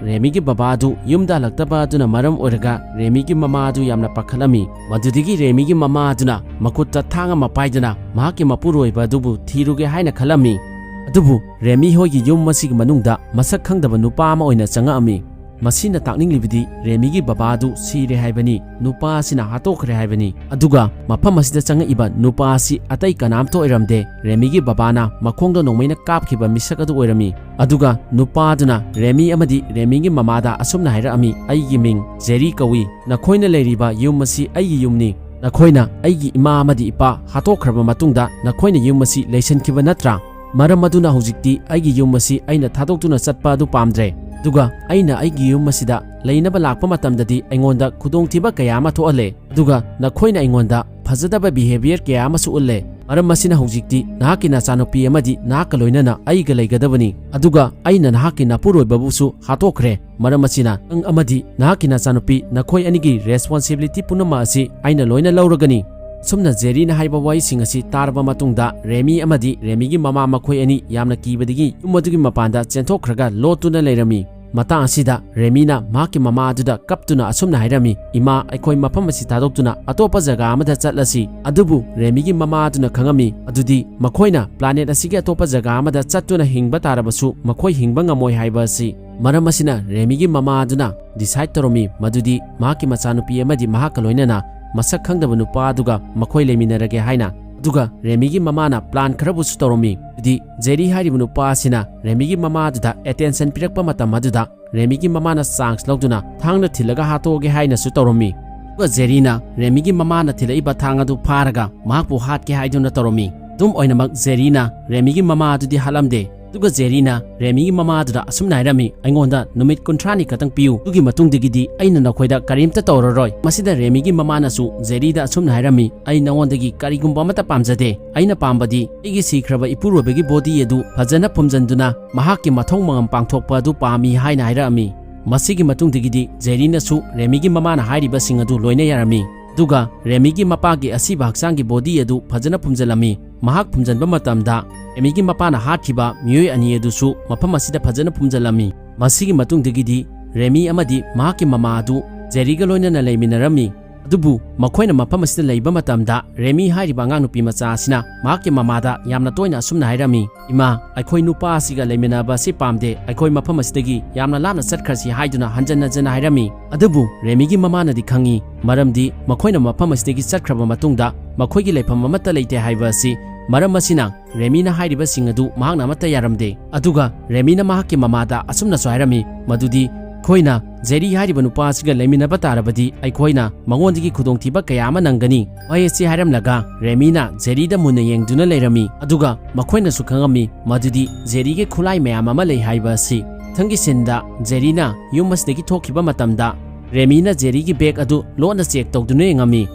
ꯔꯦꯃꯤꯒꯤ ꯕꯕꯥ ꯑꯗꯨ ꯌꯨꯝꯗ ꯍꯜꯂꯛꯇꯕ ꯑꯗꯨꯅ ꯃꯔꯝ ꯑꯣꯏꯔꯒ ꯔꯦꯃꯤꯒꯤ ꯃꯃꯥ ꯑꯗꯨ ꯌꯥꯝꯅ ꯄꯥꯈꯠꯂꯝꯃꯤ꯫ ꯃꯗꯨꯗꯒꯤ ꯔꯦꯃꯤꯒꯤ ꯃꯃꯥ ꯑꯗꯨꯅ ꯃꯈꯨꯠꯇ ꯊꯥꯡ ꯑꯃ ꯄꯥꯏꯗꯨꯅ ꯃꯍꯥꯛꯀꯤ ꯃꯄꯨꯔꯣꯏꯕ ꯑꯗꯨꯕꯨ ꯊꯤꯔꯨꯒꯦ ꯍꯥꯏꯅ ꯈꯜꯂꯝꯃꯤ꯫ ꯑꯗꯨꯕꯨ ꯔꯦꯃꯤ ꯍꯣꯏꯒꯤ ꯌꯨꯝ ꯑꯁꯤꯒꯤ ꯃꯅꯨꯡꯗ ꯃꯁꯛ ꯈꯪꯗꯕ ꯅꯨꯄꯥ ꯑꯃ ꯑꯣꯏꯅ ꯆꯪꯉꯛꯑꯝꯃꯤ꯫ ꯃꯁꯤꯅ ꯇꯥꯛꯅꯤꯡꯂꯤꯕꯗꯤ ꯔꯦꯃꯤꯒꯤ ꯕꯕꯥ ꯑꯗꯨ ꯁꯤꯔꯦ ꯍꯥꯏꯕꯅꯤ꯫ ꯅꯨꯄꯥ ꯑꯁꯤꯅ ꯍꯥꯠꯇꯣꯛꯈ꯭ꯔꯦ ꯍꯥꯏꯕꯅꯤ꯫ ꯑꯗꯨꯒ ꯃꯐꯝ ꯑꯁꯤꯗ ꯆꯪꯉꯛꯏꯕ ꯅꯨꯄꯥ ꯑꯁꯤ ꯑꯇꯩ ꯀꯅꯥꯝꯇ ꯑꯣꯏꯔꯝꯗꯦ꯫ ꯔꯦꯃꯤꯒꯤ ꯕꯕꯥꯅ ꯃꯈꯣꯡꯗ ꯅꯣꯡꯃꯩꯅ ꯀꯥꯞꯈꯤꯕ ꯃꯤꯁꯛ ꯑꯗꯨ ꯑꯣꯏꯔꯝꯃꯤ꯫ ꯑꯗꯨꯒ ꯅꯨꯄꯥ ꯑꯗꯨꯅ ꯔꯦꯃꯤ ꯑꯃꯗꯤ ꯔꯦꯃꯤꯒꯤ ꯃꯃꯥꯗ ꯑꯁꯨꯝꯅ ꯍꯥꯏꯔꯛꯑꯝꯃꯤ, "ꯑꯩꯒꯤ ꯃꯤꯡ ꯖꯦꯔꯤ ꯀꯧꯏ꯫ ꯅꯈꯣꯏꯅ ꯂꯩꯔꯤꯕ ꯌꯨꯝ ꯑꯁꯤ ꯑꯩꯒꯤ ꯌꯨꯝꯅꯤ꯫ ꯅꯈꯣꯏꯅ ꯑꯩꯒꯤ ꯏꯃꯥ ꯑꯃꯗꯤ ꯏꯄꯥ ꯍꯥꯠꯇꯣꯛꯈ꯭ꯔꯕ ꯃꯇꯨꯡꯗ ꯅꯈꯣꯏꯅ ꯌꯨꯝ ꯑꯁꯤ ꯂꯩꯁꯟꯈꯤꯕ ꯅꯠꯇ꯭ꯔꯥ? ꯃꯔꯝ ꯑꯗꯨꯅ ꯍꯧꯖꯤꯛꯇꯤ ꯑꯩꯒꯤ ꯌꯨꯝ ꯑꯁꯤ ꯑꯩꯅ ꯊꯥꯗꯣꯛꯇꯨꯅ ꯆꯠꯄ ꯑꯗꯨ ꯄꯥꯝꯗ꯭ꯔꯦ꯫ ꯑꯗꯨꯒ ꯑꯩꯅ ꯑꯩꯒꯤ ꯌꯨꯝ ꯑꯁꯤꯗ ꯂꯩꯅꯕ ꯂꯥꯛꯄ ꯃꯇꯝꯗꯗꯤ ꯑꯩꯉꯣꯟꯗ ꯈꯨꯗꯣꯡꯊꯤꯕ ꯀꯌꯥ ꯑꯃ ꯊꯣꯛꯍꯜꯂꯦ꯫ ꯑꯗꯨꯒ ꯅꯈꯣꯏꯅ ꯑꯩꯉꯣꯟꯗ ꯐꯖꯗꯕ behaviour ꯀꯌꯥ ꯑꯃꯁꯨ ꯎꯠꯂꯦ꯫ ꯃꯔꯝ ꯑꯁꯤꯅ ꯍꯧꯖꯤꯛꯇꯤ ꯅꯍꯥꯛꯀꯤ ꯅꯆꯥꯅꯨꯄꯤ ꯑꯃꯗꯤ ꯅꯍꯥꯛꯀ ꯂꯣꯏꯅꯅ ꯑꯩꯒ ꯂꯩꯒꯗꯕꯅꯤ꯫ ꯑꯗꯨꯒ ꯑꯩꯅ ꯅꯍꯥꯛꯀꯤ ꯅꯄꯨꯔꯣꯏꯕꯕꯨꯁꯨ ꯍꯥꯠꯇꯣꯛꯈ꯭ꯔꯦ꯫ ꯃꯔꯝ ꯑꯁꯤꯅ ꯅꯪ ꯑꯃꯗꯤ ꯅꯍꯥꯛꯀꯤ ꯅꯆꯥꯅꯨꯄꯤ, ꯅꯈꯣꯏ ꯑꯅꯤꯒꯤ responsibility ꯄꯨꯝꯅꯃꯛ ꯑꯁꯤ ꯑꯩꯅ ꯂꯣꯏꯅ ꯂꯧꯔꯒꯅꯤ꯫" ꯑꯁꯨꯝꯅ ꯖꯦꯔꯤꯅ ꯍꯥꯏꯕ ꯋꯥꯍꯩꯁꯤꯡ ꯑꯁꯤ ꯇꯥꯔꯕ ꯃꯇꯨꯡꯗ ꯔꯦꯃꯤ ꯑꯃꯗꯤ ꯔꯦꯃꯤꯒꯤ ꯃꯃꯥ ꯃꯈꯣꯏ ꯑꯅꯤ ꯌꯥꯝꯅ ꯀꯤꯕꯗꯒꯤ ꯌꯨꯝ ꯑꯗꯨꯒꯤ ꯃꯄꯥꯟꯗ ꯆꯦꯟꯊꯣꯛꯈ꯭ꯔꯒ ꯂꯣꯠꯇꯨꯅ ꯂꯩꯔꯝꯃꯤ꯫ ꯃꯇꯥꯡ ꯑꯁꯤꯗ ꯔꯦꯃꯤꯅ ꯃꯍꯥꯛꯀꯤ ꯃꯃꯥ ꯑꯗꯨꯗ ꯀꯞꯇꯨꯅ ꯑꯁꯨꯝꯅ ꯍꯥꯏꯔꯝꯃꯤ, "ꯏꯃꯥ, ꯑꯩꯈꯣꯏ ꯃꯐꯝ ꯑꯁꯤ ꯊꯥꯗꯣꯛꯇꯨꯅ ꯑꯇꯣꯞꯄ ꯖꯒꯥ ꯑꯃꯗ ꯆꯠꯂꯁꯤ꯫" ꯑꯗꯨꯕꯨ ꯔꯦꯃꯤꯒꯤ ꯃꯃꯥ ꯑꯗꯨꯅ ꯈꯪꯉꯝꯃꯤ, ꯑꯗꯨꯗꯤ ꯃꯈꯣꯏꯅ planet ꯑꯁꯤꯒꯤ ꯑꯇꯣꯞꯄ ꯖꯒꯥ ꯑꯃꯗ ꯆꯠꯇꯨꯅ ꯍꯤꯡꯕ ꯇꯥꯔꯕꯁꯨ ꯃꯈꯣꯏ ꯍꯤꯡꯕ ꯉꯝꯃꯣꯏ ꯍꯥꯏꯕ ꯑꯁꯤ꯫ ꯃꯔꯝ ꯑꯁꯤꯅ ꯔꯦꯃꯤꯒꯤ ꯃꯃꯥ ꯑꯗꯨꯅ decide ꯇꯧꯔꯝꯃꯤ ꯃꯗꯨꯗꯤ ꯃꯍꯥꯛꯀꯤ ꯃꯆꯥꯅꯨꯄꯤ ꯑꯃꯗꯤ ꯃꯍꯥꯛꯀ ꯂꯣꯏꯅꯅ ꯃꯁꯛ ꯈꯪꯗꯕ ꯅꯨꯄꯥ ꯑꯗꯨꯒ ꯃꯈꯣꯏ ꯂꯩꯃꯤꯟꯅꯔꯒꯦ ꯍꯥꯏꯅ꯫ ꯑꯗꯨꯒ ꯔꯦꯃꯤꯒꯤ ꯃꯃꯥꯅ plan ꯈꯔꯕꯨꯁꯨ ꯇꯧꯔꯝꯃꯤ꯫ ꯑꯗꯨꯗꯤ ꯖꯦꯔꯤ ꯍꯥꯏꯔꯤꯕ ꯅꯨꯄꯥ ꯑꯁꯤꯅ ꯔꯦꯃꯤꯒꯤ ꯃꯃꯥ ꯑꯗꯨꯗ attention ꯄꯤꯔꯛꯄ ꯃꯇꯝ ꯑꯗꯨꯗ ꯔꯦꯃꯤꯒꯤ ꯃꯃꯥꯅ chance ꯂꯧꯗꯨꯅ ꯊꯥꯡꯅ ꯊꯤꯜꯂꯒ ꯍꯥꯠꯇꯣꯛꯑꯒꯦ ꯍꯥꯏꯅꯁꯨ ꯇꯧꯔꯝꯃꯤ꯫ ꯑꯗꯨꯒ ꯖꯦꯔꯤꯅ ꯔꯦꯃꯤꯒꯤ ꯃꯃꯥꯅ ꯊꯤꯜꯂꯛꯏꯕ ꯊꯥꯡ ꯑꯗꯨ ꯐꯥꯔꯒ ꯃꯍꯥꯛꯄꯨ ꯍꯥꯠꯀꯦ ꯍꯥꯏꯗꯨꯅ ꯇꯧꯔꯝꯃꯤ꯫ ꯑꯗꯨꯝ ꯑꯣꯏꯅꯃꯛ ꯖꯦꯔꯤꯅ ꯔꯦꯃꯤꯒꯤ ꯃꯃꯥ ꯑꯗꯨꯗꯤ ꯍꯥꯠꯂꯝꯗꯦ꯫ ꯑꯗꯨꯒ ꯖꯦꯔꯤꯅ ꯔꯦꯃꯤꯒꯤ ꯃꯃꯥ ꯑꯗꯨꯗ ꯑꯁꯨꯝꯅ ꯍꯥꯏꯔꯝꯃꯤ, "ꯑꯩꯉꯣꯟꯗ ꯅꯨꯃꯤꯠ ꯀꯨꯟꯊ꯭ꯔꯥꯅꯤ ꯈꯛꯇꯪ ꯄꯤꯌꯨ, ꯑꯗꯨꯒꯤ ꯃꯇꯨꯡꯗꯒꯤꯗꯤ ꯑꯩꯅ ꯅꯈꯣꯏꯗ ꯀꯔꯤꯝꯇ ꯇꯧꯔꯔꯣꯏ꯫" ꯃꯁꯤꯗ ꯔꯦꯃꯤꯒꯤ ꯃꯃꯥꯅꯁꯨ ꯖꯦꯔꯤꯗ ꯑꯁꯨꯝꯅ ꯍꯥꯏꯔꯝꯃꯤ, "ꯑꯩ ꯅꯉꯣꯟꯗꯒꯤ ꯀꯔꯤꯒꯨꯝꯕ ꯑꯃꯠꯇ ꯄꯥꯝꯖꯗꯦ꯫ ꯑꯩꯅ ꯄꯥꯝꯕꯗꯤ ꯑꯩꯒꯤ ꯁꯤꯈ꯭ꯔꯕ ꯏꯄꯨꯔꯣꯏꯕꯒꯤ ꯕꯣꯗꯤ ꯑꯗꯨ ꯐꯖꯅ ꯐꯨꯝꯖꯤꯟꯗꯨꯅ ꯃꯍꯥꯛꯀꯤ ꯃꯊꯧ ꯃꯉꯝ ꯄꯥꯡꯊꯣꯛꯄ ꯑꯗꯨ ꯄꯥꯝꯃꯤ" ꯍꯥꯏꯅ ꯍꯥꯏꯔꯛꯑꯝꯃꯤ꯫ ꯃꯁꯤꯒꯤ ꯃꯇꯨꯡꯗꯒꯤꯗꯤ ꯖꯦꯔꯤꯅꯁꯨ ꯔꯦꯃꯤꯒꯤ ꯃꯃꯥꯅ ꯍꯥꯏꯔꯤꯕꯁꯤꯡ ꯑꯗꯨ ꯂꯣꯏꯅ ꯌꯥꯔꯝꯃꯤ꯫ ꯑꯗꯨꯒ ꯔꯦꯃꯤꯒꯤ ꯃꯄꯥꯒꯤ ꯑꯁꯤꯕ ꯍꯛꯆꯥꯡꯒꯤ ꯕꯣꯗꯤ ꯑꯗꯨ ꯐꯖꯅ ꯐꯨꯝꯖꯤꯜꯂꯝꯃꯤ꯫ ꯃꯍꯥꯛ ꯐꯨꯝꯖꯤꯟꯕ ꯃꯇꯝꯗ ꯔꯦꯃꯤꯒꯤ ꯃꯄꯥꯅ ꯍꯥꯠꯈꯤꯕ ꯃꯤꯑꯣꯏ ꯑꯅꯤ ꯑꯗꯨꯁꯨ ꯃꯐꯝ ꯑꯁꯤꯗ ꯐꯖꯅ ꯐꯨꯝꯖꯤꯜꯂꯝꯃꯤ꯫ ꯃꯁꯤꯒꯤ ꯃꯇꯨꯡꯗꯒꯤꯗꯤ ꯔꯦꯃꯤ ꯑꯃꯗꯤ ꯃꯍꯥꯛꯀꯤ ꯃꯃꯥ ꯑꯗꯨ ꯖꯦꯔꯤꯒ ꯂꯣꯏꯅꯅ ꯂꯩꯃꯤꯟꯅꯔꯝꯃꯤ꯫ ꯑꯗꯨꯕꯨ ꯃꯈꯣꯏꯅ ꯃꯐꯝ ꯑꯁꯤꯗ ꯂꯩꯕ ꯃꯇꯝꯗ ꯔꯦꯃꯤ ꯍꯥꯏꯔꯤꯕ ꯑꯉꯥꯡ ꯅꯨꯄꯤ ꯃꯆꯥ ꯑꯁꯤꯅ ꯃꯍꯥꯛꯀꯤ ꯃꯃꯥꯗ ꯌꯥꯝꯅ ꯇꯣꯏꯅ ꯑꯁꯨꯝꯅ ꯍꯥꯏꯔꯝꯃꯤ, "ꯏꯃꯥ, ꯑꯩꯈꯣꯏ ꯅꯨꯄꯥ ꯑꯁꯤꯒ ꯂꯩꯃꯤꯟꯅꯕ ꯑꯁꯤ ꯄꯥꯝꯗꯦ, ꯑꯩꯈꯣꯏ ꯃꯐꯝ ꯑꯁꯤꯗꯒꯤ ꯌꯥꯝꯅ ꯂꯥꯞꯅ ꯆꯠꯈ꯭ꯔꯁꯤ" ꯍꯥꯏꯗꯨꯅ ꯍꯟꯖꯟ ꯍꯟꯖꯟꯅ ꯍꯥꯏꯔꯝꯃꯤ꯫ ꯑꯗꯨꯕꯨ ꯔꯦꯃꯤꯒꯤ ꯃꯃꯥꯅꯗꯤ ꯈꯪꯏ, ꯃꯔꯝꯗꯤ ꯃꯈꯣꯏꯅ ꯃꯐꯝ ꯑꯁꯤꯗꯒꯤ ꯆꯠꯈ꯭ꯔꯕ ꯃꯇꯨꯡꯗ ꯃꯈꯣꯏꯒꯤ ꯂꯩꯐꯝ ꯑꯃꯠꯇ ꯂꯩꯇꯦ ꯍꯥꯏꯕ ꯑꯁꯤ꯫ ꯃꯔꯝ ꯑꯁꯤꯅ ꯔꯦꯃꯤꯅ ꯍꯥꯏꯔꯤꯕꯁꯤꯡ ꯑꯗꯨ ꯃꯍꯥꯛꯅ ꯑꯃꯠꯇ ꯌꯥꯔꯝꯗꯦ꯫ ꯑꯗꯨꯒ ꯔꯦꯃꯤꯅ ꯃꯍꯥꯛꯀꯤ ꯃꯃꯥꯗ ꯑꯁꯨꯝꯅꯁꯨ ꯍꯥꯏꯔꯝꯃꯤ, ꯃꯗꯨꯗꯤ, "ꯑꯩꯈꯣꯏꯅ ꯖꯦꯔꯤ ꯍꯥꯏꯔꯤꯕ ꯅꯨꯄꯥ ꯑꯁꯤꯒ ꯂꯩꯃꯤꯟꯅꯕ ꯇꯥꯔꯕꯗꯤ ꯑꯩꯈꯣꯏꯅ ꯃꯉꯣꯟꯗꯒꯤ ꯈꯨꯗꯣꯡꯊꯤꯕ ꯀꯌꯥ ꯑꯃ ꯅꯪꯒꯅꯤ" ꯍꯥꯏ ꯑꯁꯤ ꯍꯥꯏꯔꯝꯂꯒ ꯔꯦꯃꯤꯅ ꯖꯦꯔꯤꯗ ꯃꯨꯟꯅ ꯌꯦꯡꯗꯨꯅ ꯂꯩꯔꯝꯃꯤ꯫ ꯑꯗꯨꯒ ꯃꯈꯣꯏꯅꯁꯨ ꯈꯪꯉꯝꯃꯤ ꯃꯗꯨꯗꯤ ꯖꯦꯔꯤꯒꯤ ꯈꯨꯠꯂꯥꯏ ꯃꯌꯥꯝ ꯑꯃ ꯂꯩ ꯍꯥꯏꯕ ꯑꯁꯤ꯫ ꯃꯊꯪꯒꯤ ꯁꯤꯟꯗ ꯖꯦꯔꯤꯅ ꯌꯨꯝ ꯑꯁꯤꯗꯒꯤ ꯊꯣꯛꯈꯤꯕ ꯃꯇꯝꯗ ꯔꯦꯃꯤꯅ ꯖꯦꯔꯤꯒꯤ ꯕꯦꯒ ꯑꯗꯨ ꯂꯣꯟꯅ ꯆꯦꯛ ꯇꯧꯗꯨꯅ ꯌꯦꯡꯉꯝꯃꯤ꯫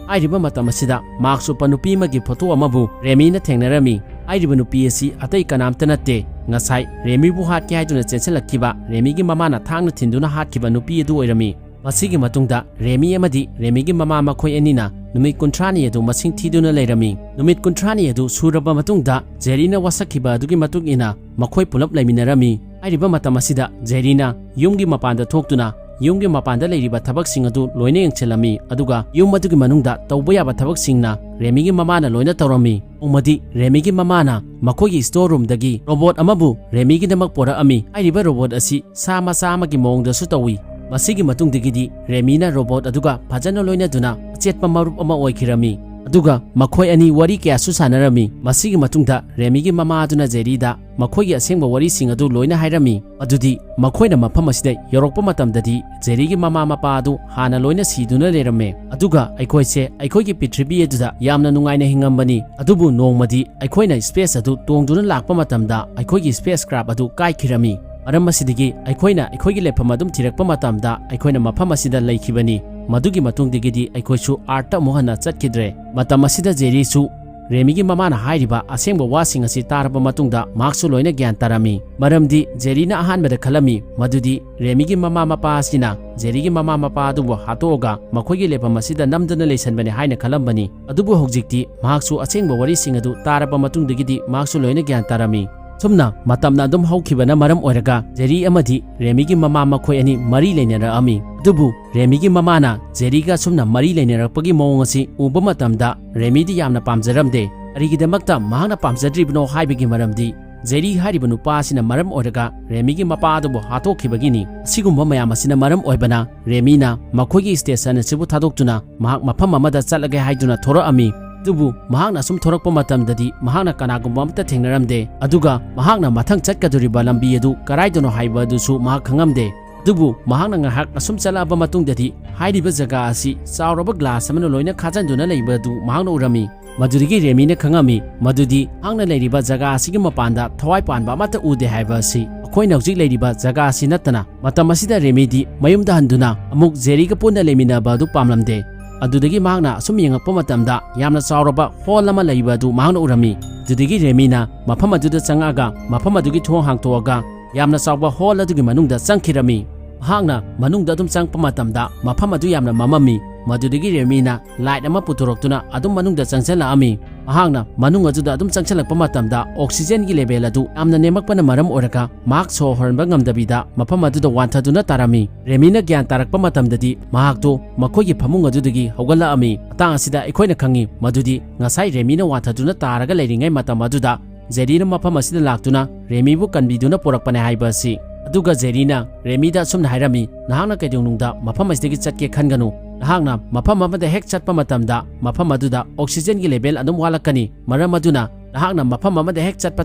ꯍꯥꯏꯔꯤꯕ ꯃꯇꯝ ꯑꯁꯤꯗ ꯃꯥꯛꯁ ꯎꯞꯄ ꯅꯨꯄꯤ ꯑꯃꯒꯤ ꯐꯣꯇꯣ ꯑꯃꯕꯨ ꯔꯦꯃꯤꯅ ꯊꯦꯡꯅꯔꯝꯃꯤ꯫ ꯍꯥꯏꯔꯤꯕ ꯅꯨꯄꯤ ꯑꯁꯤ ꯑꯇꯩ ꯀꯅꯥꯝꯇ ꯅꯠꯇꯦ, ꯉꯁꯥꯏ ꯔꯦꯃꯤꯕꯨ ꯍꯥꯠꯀꯦ ꯍꯥꯏꯗꯨꯅ ꯆꯦꯟꯁꯤꯜꯂꯛꯈꯤꯕ ꯔꯦꯃꯤꯒꯤ ꯃꯃꯥꯅ ꯊꯥꯡꯅ ꯊꯤꯟꯗꯨꯅ ꯍꯥꯠꯈꯤꯕ ꯅꯨꯄꯤ ꯑꯗꯨ ꯑꯣꯏꯔꯝꯃꯤ꯫ ꯃꯁꯤꯒꯤ ꯃꯇꯨꯡꯗ ꯔꯦꯃꯤ ꯑꯃꯗꯤ ꯔꯦꯃꯤꯒꯤ ꯃꯃꯥ ꯃꯈꯣꯏ ꯑꯅꯤꯅ ꯅꯨꯃꯤꯠ ꯀꯨꯟꯊ꯭ꯔꯥꯅꯤ ꯑꯗꯨ ꯃꯁꯤꯡ ꯊꯤꯗꯨꯅ ꯂꯩꯔꯝꯃꯤ꯫ ꯅꯨꯃꯤꯠ ꯀꯨꯟꯊ꯭ꯔꯥꯅꯤ ꯑꯗꯨ ꯁꯨꯔꯕ ꯃꯇꯨꯡꯗ ꯖꯦꯔꯤꯅ ꯋꯥꯁꯛꯈꯤꯕ ꯑꯗꯨꯒꯤ ꯃꯇꯨꯡ ꯏꯟꯅ ꯃꯈꯣꯏ ꯄꯨꯂꯞ ꯂꯩꯃꯤꯟꯅꯔꯝꯃꯤ꯫ ꯍꯥꯏꯔꯤꯕ ꯃꯇꯝ ꯑꯁꯤꯗ ꯖꯦꯔꯤꯅ ꯌꯨꯝꯒꯤ ꯃꯄꯥꯟꯗ ꯊꯣꯛꯇꯨꯅ ꯌꯨꯝꯒꯤ ꯃꯄꯥꯟꯗ ꯂꯩꯔꯤꯕ ꯊꯕꯛꯁꯤꯡ ꯑꯗꯨ ꯂꯣꯏꯅ ꯌꯦꯡꯁꯤꯜꯂꯝꯃꯤ, ꯑꯗꯨꯒ ꯌꯨꯝ ꯑꯗꯨꯒꯤ ꯃꯅꯨꯡꯗ ꯇꯧꯕ ꯌꯥꯕ ꯊꯕꯛꯁꯤꯡꯅ ꯔꯦꯃꯤꯒꯤ ꯃꯃꯥꯅ ꯂꯣꯏꯅ ꯇꯧꯔꯝꯃꯤ꯫ ꯅꯣꯡꯃꯗꯤ ꯔꯦꯃꯤꯒꯤ ꯃꯃꯥꯅ ꯃꯈꯣꯏꯒꯤ ꯁ꯭ꯇꯣꯔ ꯔꯨꯝꯗꯒꯤ ꯔꯣꯕꯣꯠ ꯑꯃꯕꯨ ꯔꯦꯃꯤꯒꯤꯗꯃꯛ ꯄꯣꯔꯛꯑꯝꯃꯤ꯫ ꯍꯥꯏꯔꯤꯕ ꯔꯣꯕꯣꯠ ꯑꯁꯤ ꯁꯥ ꯃꯆꯥ ꯑꯃꯒꯤ ꯃꯑꯣꯡꯗꯁꯨ ꯇꯧꯏ꯫ ꯃꯁꯤꯒꯤ ꯃꯇꯨꯡꯗꯒꯤꯗꯤ ꯔꯦꯃꯤꯅ ꯔꯣꯕꯣꯠ ꯑꯗꯨꯒ ꯐꯖꯅ ꯂꯣꯏꯅꯗꯨꯅ ꯑꯆꯦꯠꯄ ꯃꯔꯨꯞ ꯑꯃ ꯑꯣꯏꯈꯤꯔꯝꯃꯤ꯫ ꯑꯗꯨꯒ ꯃꯈꯣꯏ ꯑꯅꯤ ꯋꯥꯔꯤ ꯀꯌꯥꯁꯨ ꯁꯥꯟꯅꯔꯝꯃꯤ꯫ ꯃꯁꯤꯒꯤ ꯃꯇꯨꯡꯗ ꯔꯦꯃꯤꯒꯤ ꯃꯃꯥ ꯑꯗꯨꯅ ꯖꯦꯔꯤꯗ ꯃꯈꯣꯏꯒꯤ ꯑꯁꯦꯡꯕ ꯋꯥꯔꯤꯁꯤꯡ ꯑꯗꯨ ꯂꯣꯏꯅ ꯍꯥꯏꯔꯝꯃꯤ꯫ ꯑꯗꯨꯗꯤ ꯃꯈꯣꯏꯅ ꯃꯐꯝ ꯑꯁꯤꯗ ꯌꯧꯔꯛꯄ ꯃꯇꯝꯗꯗꯤ ꯖꯦꯔꯤꯒꯤ ꯃꯃꯥ ꯃꯄꯥ ꯑꯗꯨ ꯍꯥꯟꯅ ꯂꯣꯏꯅ ꯁꯤꯗꯨꯅ ꯂꯩꯔꯝꯃꯦ꯫ ꯑꯗꯨꯒ ꯑꯩꯈꯣꯏꯁꯦ ꯑꯩꯈꯣꯏꯒꯤ ꯄ꯭ꯔꯤꯊꯤꯕꯤ ꯑꯗꯨꯗ ꯌꯥꯝꯅ ꯅꯨꯡꯉꯥꯏꯅ ꯍꯤꯡꯉꯝꯕꯅꯤ꯫ ꯑꯗꯨꯕꯨ ꯅꯣꯡꯃꯗꯤ ꯑꯩꯈꯣꯏꯅ space ꯑꯗꯨ ꯇꯣꯡꯗꯨꯅ ꯂꯥꯛꯄ ꯃꯇꯝꯗ ꯑꯩꯈꯣꯏꯒꯤ spacecraft ꯑꯗꯨ ꯀꯥꯏꯈꯤꯔꯝꯃꯤ꯫ ꯃꯔꯝ ꯑꯁꯤꯗꯒꯤ ꯑꯩꯈꯣꯏꯅ ꯑꯩꯈꯣꯏꯒꯤ ꯂꯩꯐꯝ ꯑꯗꯨꯝ ꯊꯤꯔꯛꯄ ꯃꯇꯝꯗ ꯑꯩꯈꯣꯏꯅ ꯃꯐꯝ ꯑꯁꯤꯗ ꯂꯩꯈꯤꯕꯅꯤ꯫ ꯃꯗꯨꯒꯤ ꯃꯇꯨꯡꯗꯒꯤꯗꯤ ꯑꯩꯈꯣꯏꯁꯨ Earthꯇ ꯑꯃꯨꯛ ꯍꯟꯅ ꯆꯠꯈꯤꯗ꯭ꯔꯦ꯫ ꯃꯇꯝ ꯑꯁꯤꯗ ꯖꯦꯔꯤꯁꯨ ꯔꯦꯃꯤꯒꯤ ꯃꯃꯥꯅ ꯍꯥꯏꯔꯤꯕ ꯑꯁꯦꯡꯕ ꯋꯥꯁꯤꯡ ꯑꯁꯤ ꯇꯥꯔꯕ ꯃꯇꯨꯡꯗ ꯃꯍꯥꯛꯁꯨ ꯂꯣꯏꯅ ꯒ꯭ꯌꯥꯟ ꯇꯥꯔꯝꯃꯤ꯫ ꯃꯔꯝꯗꯤ ꯖꯦꯔꯤꯅ ꯑꯍꯥꯟꯕꯗ ꯈꯜꯂꯝꯃꯤ ꯃꯗꯨꯗꯤ ꯔꯦꯃꯤꯒꯤ ꯃꯃꯥ ꯃꯄꯥ ꯑꯁꯤꯅ ꯖꯦꯔꯤꯒꯤ ꯃꯃꯥ ꯃꯄꯥ ꯑꯗꯨꯕꯨ ꯍꯥꯠꯇꯣꯛꯑꯒ ꯃꯈꯣꯏꯒꯤ ꯂꯩꯐꯝ ꯑꯁꯤꯗ ꯅꯝꯗꯨꯅ ꯂꯩꯁꯟꯕꯅꯤ ꯍꯥꯏꯅ ꯈꯜꯂꯝꯕꯅꯤ꯫ ꯑꯗꯨꯕꯨ ꯍꯧꯖꯤꯛꯇꯤ ꯃꯍꯥꯛꯁꯨ ꯑꯁꯦꯡꯕ ꯋꯥꯔꯤꯁꯤꯡ ꯑꯗꯨ ꯇꯥꯔꯕ ꯃꯇꯨꯡꯗꯒꯤꯗꯤ ꯃꯍꯥꯛꯁꯨ ꯂꯣꯏꯅ ꯒ꯭ꯌꯥꯟ ꯇꯥꯔꯝꯃꯤ꯫ ꯁꯨꯝꯅ ꯃꯇꯝꯅ ꯑꯗꯨꯝ ꯍꯧꯈꯤꯕꯅ ꯃꯔꯝ ꯑꯣꯏꯔꯒ ꯖꯦꯔꯤ ꯑꯃꯗꯤ ꯔꯦꯃꯤꯒꯤ ꯃꯃꯥ ꯃꯈꯣꯏ ꯑꯅꯤ ꯃꯔꯤ ꯂꯩꯅꯔꯛꯑꯝꯃꯤ꯫ ꯑꯗꯨꯕꯨ ꯔꯦꯃꯤꯒꯤ ꯃꯃꯥꯅ ꯖꯦꯔꯤꯒ ꯑꯁꯨꯝꯅ ꯃꯔꯤ ꯂꯩꯅꯔꯛꯄꯒꯤ ꯃꯑꯣꯡ ꯑꯁꯤ ꯎꯕ ꯃꯇꯝꯗ ꯔꯦꯃꯤꯗꯤ ꯌꯥꯝꯅ ꯄꯥꯝꯖꯔꯝꯗꯦ꯫ ꯀꯔꯤꯒꯤꯗꯃꯛꯇ ꯃꯍꯥꯛꯅ ꯄꯥꯝꯖꯗ꯭ꯔꯤꯕꯅꯣ ꯍꯥꯏꯕꯒꯤ ꯃꯔꯝꯗꯤ ꯖꯦꯔꯤ ꯍꯥꯏꯔꯤꯕ ꯅꯨꯄꯥ ꯑꯁꯤꯅ ꯃꯔꯝ ꯑꯣꯏꯔꯒ ꯔꯦꯃꯤꯒꯤ ꯃꯄꯥ ꯑꯗꯨꯕꯨ ꯍꯥꯠꯇꯣꯛꯈꯤꯕꯒꯤꯅꯤ꯫ ꯑꯁꯤꯒꯨꯝꯕ ꯃꯌꯥꯝ ꯑꯁꯤꯅ ꯃꯔꯝ ꯑꯣꯏꯕꯅ ꯔꯦꯃꯤꯅ ꯃꯈꯣꯏꯒꯤ station ꯑꯁꯤꯕꯨ ꯊꯥꯗꯣꯛꯇꯨꯅ ꯃꯍꯥꯛ ꯃꯐꯝ ꯑꯃꯗ ꯆꯠꯂꯒꯦ ꯍꯥꯏꯗꯨꯅ ꯊꯣꯔꯛꯑꯝꯃꯤ꯫ ꯑꯗꯨꯕꯨ ꯃꯍꯥꯛꯅ ꯑꯁꯨꯝ ꯊꯣꯔꯛꯄ ꯃꯇꯝꯗꯗꯤ ꯃꯍꯥꯛꯅ ꯀꯅꯥꯒꯨꯝꯕ ꯑꯃꯠꯇ ꯊꯦꯡꯅꯔꯝꯗꯦ꯫ ꯑꯗꯨꯒ ꯃꯍꯥꯛꯅ ꯃꯊꯪ ꯆꯠꯀꯗꯧꯔꯤꯕ ꯂꯝꯕꯤ ꯑꯗꯨ ꯀꯔꯥꯏꯗꯅꯣ ꯍꯥꯏꯕ ꯑꯗꯨꯁꯨ ꯃꯍꯥꯛ ꯈꯪꯉꯝꯗꯦ꯫ ꯑꯗꯨꯕꯨ ꯃꯍꯥꯛꯅ ꯉꯥꯏꯍꯥꯛ ꯑꯁꯨꯝ ꯆꯠꯂꯛꯑꯕ ꯃꯇꯨꯡꯗꯗꯤ ꯍꯥꯏꯔꯤꯕ ꯖꯒꯥ ꯑꯁꯤ ꯆꯥꯎꯔꯕ glass ꯑꯃꯅ ꯂꯣꯏꯅ ꯈꯥꯖꯤꯟꯗꯨꯅ ꯂꯩꯕ ꯑꯗꯨ ꯃꯍꯥꯛꯅ ꯎꯔꯝꯃꯤ꯫ ꯃꯗꯨꯗꯒꯤ ꯔꯦꯃꯤꯅ ꯈꯪꯉꯝꯃꯤ ꯃꯗꯨꯗꯤ ꯃꯍꯥꯛꯅ ꯂꯩꯔꯤꯕ ꯖꯒꯥ ꯑꯁꯤꯒꯤ ꯃꯄꯥꯟꯗ ꯊꯋꯥꯏ ꯄꯥꯟꯕ ꯑꯃꯠꯇ ꯎꯗꯦ ꯍꯥꯏꯕ ꯑꯁꯤ꯫ ꯑꯩꯈꯣꯏꯅ ꯍꯧꯖꯤꯛ ꯂꯩꯔꯤꯕ ꯖꯒꯥ ꯑꯁꯤ ꯅꯠꯇꯅ ꯃꯇꯝ ꯑꯁꯤꯗ ꯔꯦꯃꯤꯗꯤ ꯃꯌꯨꯝꯗ ꯍꯟꯗꯨꯅ ꯑꯃꯨꯛ ꯖꯦꯔꯤꯒ ꯄꯨꯟꯅ ꯂꯩꯃꯤꯟꯅꯕ ꯑꯗꯨ ꯄꯥꯝꯂꯝꯗꯦ꯫ ꯑꯗꯨꯗꯒꯤ ꯃꯍꯥꯛꯅ ꯑꯁꯨꯝ ꯌꯦꯡꯉꯛꯄ ꯃꯇꯝꯗ ꯌꯥꯝꯅ ꯆꯥꯎꯔꯕ hall ꯑꯃ ꯂꯩꯕ ꯑꯗꯨ ꯃꯍꯥꯛꯅ ꯎꯔꯝꯃꯤ꯫ ꯑꯗꯨꯗꯒꯤ ꯔꯦꯃꯤꯅ ꯃꯐꯝ ꯑꯗꯨꯗ ꯆꯪꯉꯛꯑꯒ ꯃꯐꯝ ꯑꯗꯨꯒꯤ ꯊꯣꯡ ꯍꯥꯡꯇꯣꯛꯑꯒ ꯌꯥꯝꯅ ꯆꯥꯎꯕ hall ꯑꯗꯨꯒꯤ ꯃꯅꯨꯡꯗ ꯆꯪꯈꯤꯔꯝꯃꯤ꯫ ꯃꯍꯥꯛꯅ ꯃꯅꯨꯡꯗ ꯑꯗꯨꯝ ꯆꯪꯉꯛꯄ ꯃꯇꯝꯗ ꯃꯐꯝ ꯑꯗꯨ ꯌꯥꯝꯅ ꯃꯝꯃꯝꯃꯤ꯫ ꯃꯗꯨꯗꯒꯤ ꯔꯦꯃꯤꯅ light ꯑꯃ ꯄꯨꯊꯣꯔꯛꯇꯨꯅ ꯑꯗꯨꯝ ꯃꯅꯨꯡꯗ ꯆꯪꯁꯤꯜꯂꯛꯑꯝꯃꯤ꯫ ꯃꯍꯥꯛꯅ ꯃꯅꯨꯡ ꯑꯗꯨꯗ ꯑꯗꯨꯝ ꯆꯪꯁꯤꯜꯂꯛꯄ ꯃꯇꯝꯗ oxygenꯒꯤ level ꯑꯗꯨ ꯌꯥꯝꯅ ꯅꯦꯝꯃꯛꯄꯅ ꯃꯔꯝ ꯑꯣꯏꯔꯒ ꯃꯍꯥꯛ ꯁꯣꯔ ꯍꯣꯟꯕ ꯉꯝꯗꯕꯤꯗ ꯃꯐꯝ ꯑꯗꯨꯗ ꯋꯥꯟꯊꯗꯨꯅ ꯇꯥꯔꯝꯃꯤ꯫ ꯔꯦꯃꯤꯅ ꯒ꯭ꯌꯥꯟ ꯇꯥꯔꯛꯄ ꯃꯇꯝꯗꯗꯤ ꯃꯍꯥꯛꯇꯨ ꯃꯈꯣꯏꯒꯤ ꯐꯃꯨꯡ ꯑꯗꯨꯗꯒꯤ ꯍꯧꯒꯠꯂꯛꯑꯝꯃꯤ꯫ ꯃꯇꯥꯡ ꯑꯁꯤꯗ ꯑꯩꯈꯣꯏꯅ ꯈꯪꯉꯤ ꯃꯗꯨꯗꯤ ꯉꯁꯥꯏ ꯔꯦꯃꯤꯅ ꯋꯥꯟꯊꯗꯨꯅ ꯇꯥꯔꯒ ꯂꯩꯔꯤꯉꯩ ꯃꯇꯝ ꯑꯗꯨꯗ ꯖꯦꯔꯤꯅ ꯃꯐꯝ ꯑꯁꯤꯗ ꯂꯥꯛꯇꯨꯅ ꯔꯦꯃꯤꯕꯨ ꯀꯟꯕꯤꯗꯨꯅ ꯄꯨꯔꯛꯄꯅꯦ ꯍꯥꯏꯕ ꯑꯁꯤ꯫ ꯑꯗꯨꯒ ꯖꯦꯔꯤꯅ ꯔꯦꯃꯤꯗ ꯑꯁꯨꯝꯅ ꯍꯥꯏꯔꯝꯃꯤ, "ꯅꯍꯥꯛꯅ ꯀꯩꯗꯧꯅꯨꯡꯗ ꯃꯐꯝ ꯑꯁꯤꯗꯒꯤ ꯆꯠꯀꯦ ꯈꯟꯒꯅꯨ꯫ ꯅꯍꯥꯛꯅ ꯃꯐꯝ ꯑꯃꯗ ꯍꯦꯛ ꯆꯠꯄ ꯃꯇꯝꯗ ꯃꯐꯝ ꯑꯗꯨꯗ oxygenꯒꯤ level ꯑꯗꯨꯝ ꯋꯥꯠꯂꯛꯀꯅꯤ꯫ ꯃꯔꯝ ꯑꯗꯨꯅ ꯅꯍꯥꯛꯅ ꯃꯐꯝ ꯑꯃꯗ ꯍꯦꯛ ꯆꯠꯄ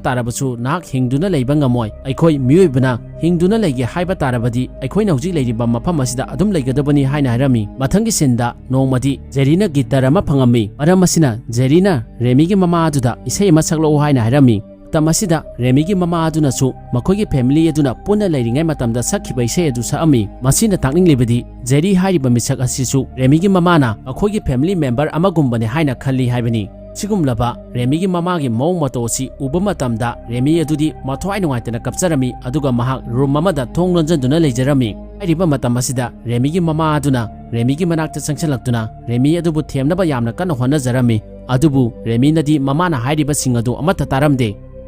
ꯇꯥꯔꯕꯁꯨ ꯅꯍꯥꯛ ꯍꯤꯡꯗꯨꯅ ꯂꯩꯕ ꯉꯝꯃꯣꯏ꯫ ꯑꯩꯈꯣꯏ ꯃꯤꯑꯣꯏꯕꯅ ꯍꯤꯡꯗꯨꯅ ꯂꯩꯒꯦ ꯍꯥꯏꯕ ꯇꯥꯔꯕꯗꯤ ꯑꯩꯈꯣꯏꯅ ꯍꯧꯖꯤꯛ ꯂꯩꯔꯤꯕ ꯃꯐꯝ ꯑꯁꯤꯗ ꯑꯗꯨꯝ ꯂꯩꯒꯗꯕꯅꯤ ꯍꯥꯏꯅ ꯍꯥꯏꯔꯝꯃꯤ꯫ ꯃꯊꯪꯒꯤ sceneꯗ ꯅꯣꯡꯃꯗꯤ ꯖꯦꯔꯤꯅ guitar ꯑꯃ ꯐꯪꯉꯝꯃꯤ꯫ ꯃꯔꯝ ꯑꯁꯤꯅ ꯖꯦꯔꯤꯅ ꯔꯦꯃꯤꯒꯤ ꯃꯃꯥ ꯑꯗꯨꯗ ꯏꯁꯩ ꯑꯃ ꯁꯛꯂꯛꯎ ꯍꯥꯏꯅ ꯍꯥꯏꯔꯝꯃꯤ꯫ ꯃꯇꯝ ꯑꯁꯤꯗ ꯔꯦꯃꯤꯒꯤ ꯃꯃꯥ ꯑꯗꯨꯅꯁꯨ ꯃꯈꯣꯏꯒꯤ family ꯑꯗꯨꯅ ꯄꯨꯟꯅ ꯂꯩꯔꯤꯉꯩ ꯃꯇꯝꯗ ꯁꯛꯈꯤꯕ ꯏꯁꯩ ꯑꯗꯨ ꯁꯛꯑꯝꯃꯤ꯫ ꯃꯁꯤꯅ ꯇꯥꯛꯅꯤꯡꯂꯤꯕꯗꯤ ꯖꯦꯔꯤ ꯍꯥꯏꯔꯤꯕ ꯃꯤꯁꯛ ꯑꯁꯤꯁꯨ ꯔꯦꯃꯤꯒꯤ ꯃꯃꯥꯅ ꯃꯈꯣꯏꯒꯤ family member ꯑꯃꯒꯨꯝꯕꯅꯤ ꯍꯥꯏꯅ ꯈꯜꯂꯤ ꯍꯥꯏꯕꯅꯤ꯫ ꯁꯤꯒꯨꯝꯂꯕ ꯔꯦꯃꯤꯒꯤ ꯃꯃꯥꯒꯤ ꯃꯑꯣꯡ ꯃꯇꯧ ꯑꯁꯤ ꯎꯕ ꯃꯇꯝꯗ ꯔꯦꯃꯤ ꯑꯗꯨꯗꯤ ꯃꯊ꯭ꯋꯥꯏ ꯅꯨꯡꯉꯥꯏꯇꯅ ꯀꯞꯆꯔꯝꯃꯤ, ꯑꯗꯨꯒ ꯃꯍꯥꯛ room ꯑꯃꯗ ꯊꯣꯡ ꯂꯣꯟꯖꯟꯗꯨꯅ ꯂꯩꯖꯔꯝꯃꯤ꯫ ꯍꯥꯏꯔꯤꯕ ꯃꯇꯝ ꯑꯁꯤꯗ ꯔꯦꯃꯤꯒꯤ ꯃꯃꯥ ꯑꯗꯨꯅ ꯔꯦꯃꯤꯒꯤ ꯃꯅꯥꯛꯇ ꯆꯪꯁꯤꯜꯂꯛꯇꯨꯅ ꯔꯦꯃꯤ ꯑꯗꯨꯕꯨ ꯊꯦꯝꯅꯕ ꯌꯥꯝꯅ ꯀꯟꯅ ꯍꯣꯠꯅꯖꯔꯝꯃꯤ꯫ ꯑꯗꯨꯕꯨ ꯔꯦꯃꯤꯅꯗꯤ ꯃꯃꯥꯅ ꯍꯥꯏꯔꯤꯕꯁꯤꯡ ꯑꯗꯨ ꯑꯃꯠꯇ ꯇꯥꯔꯝꯗꯦ꯫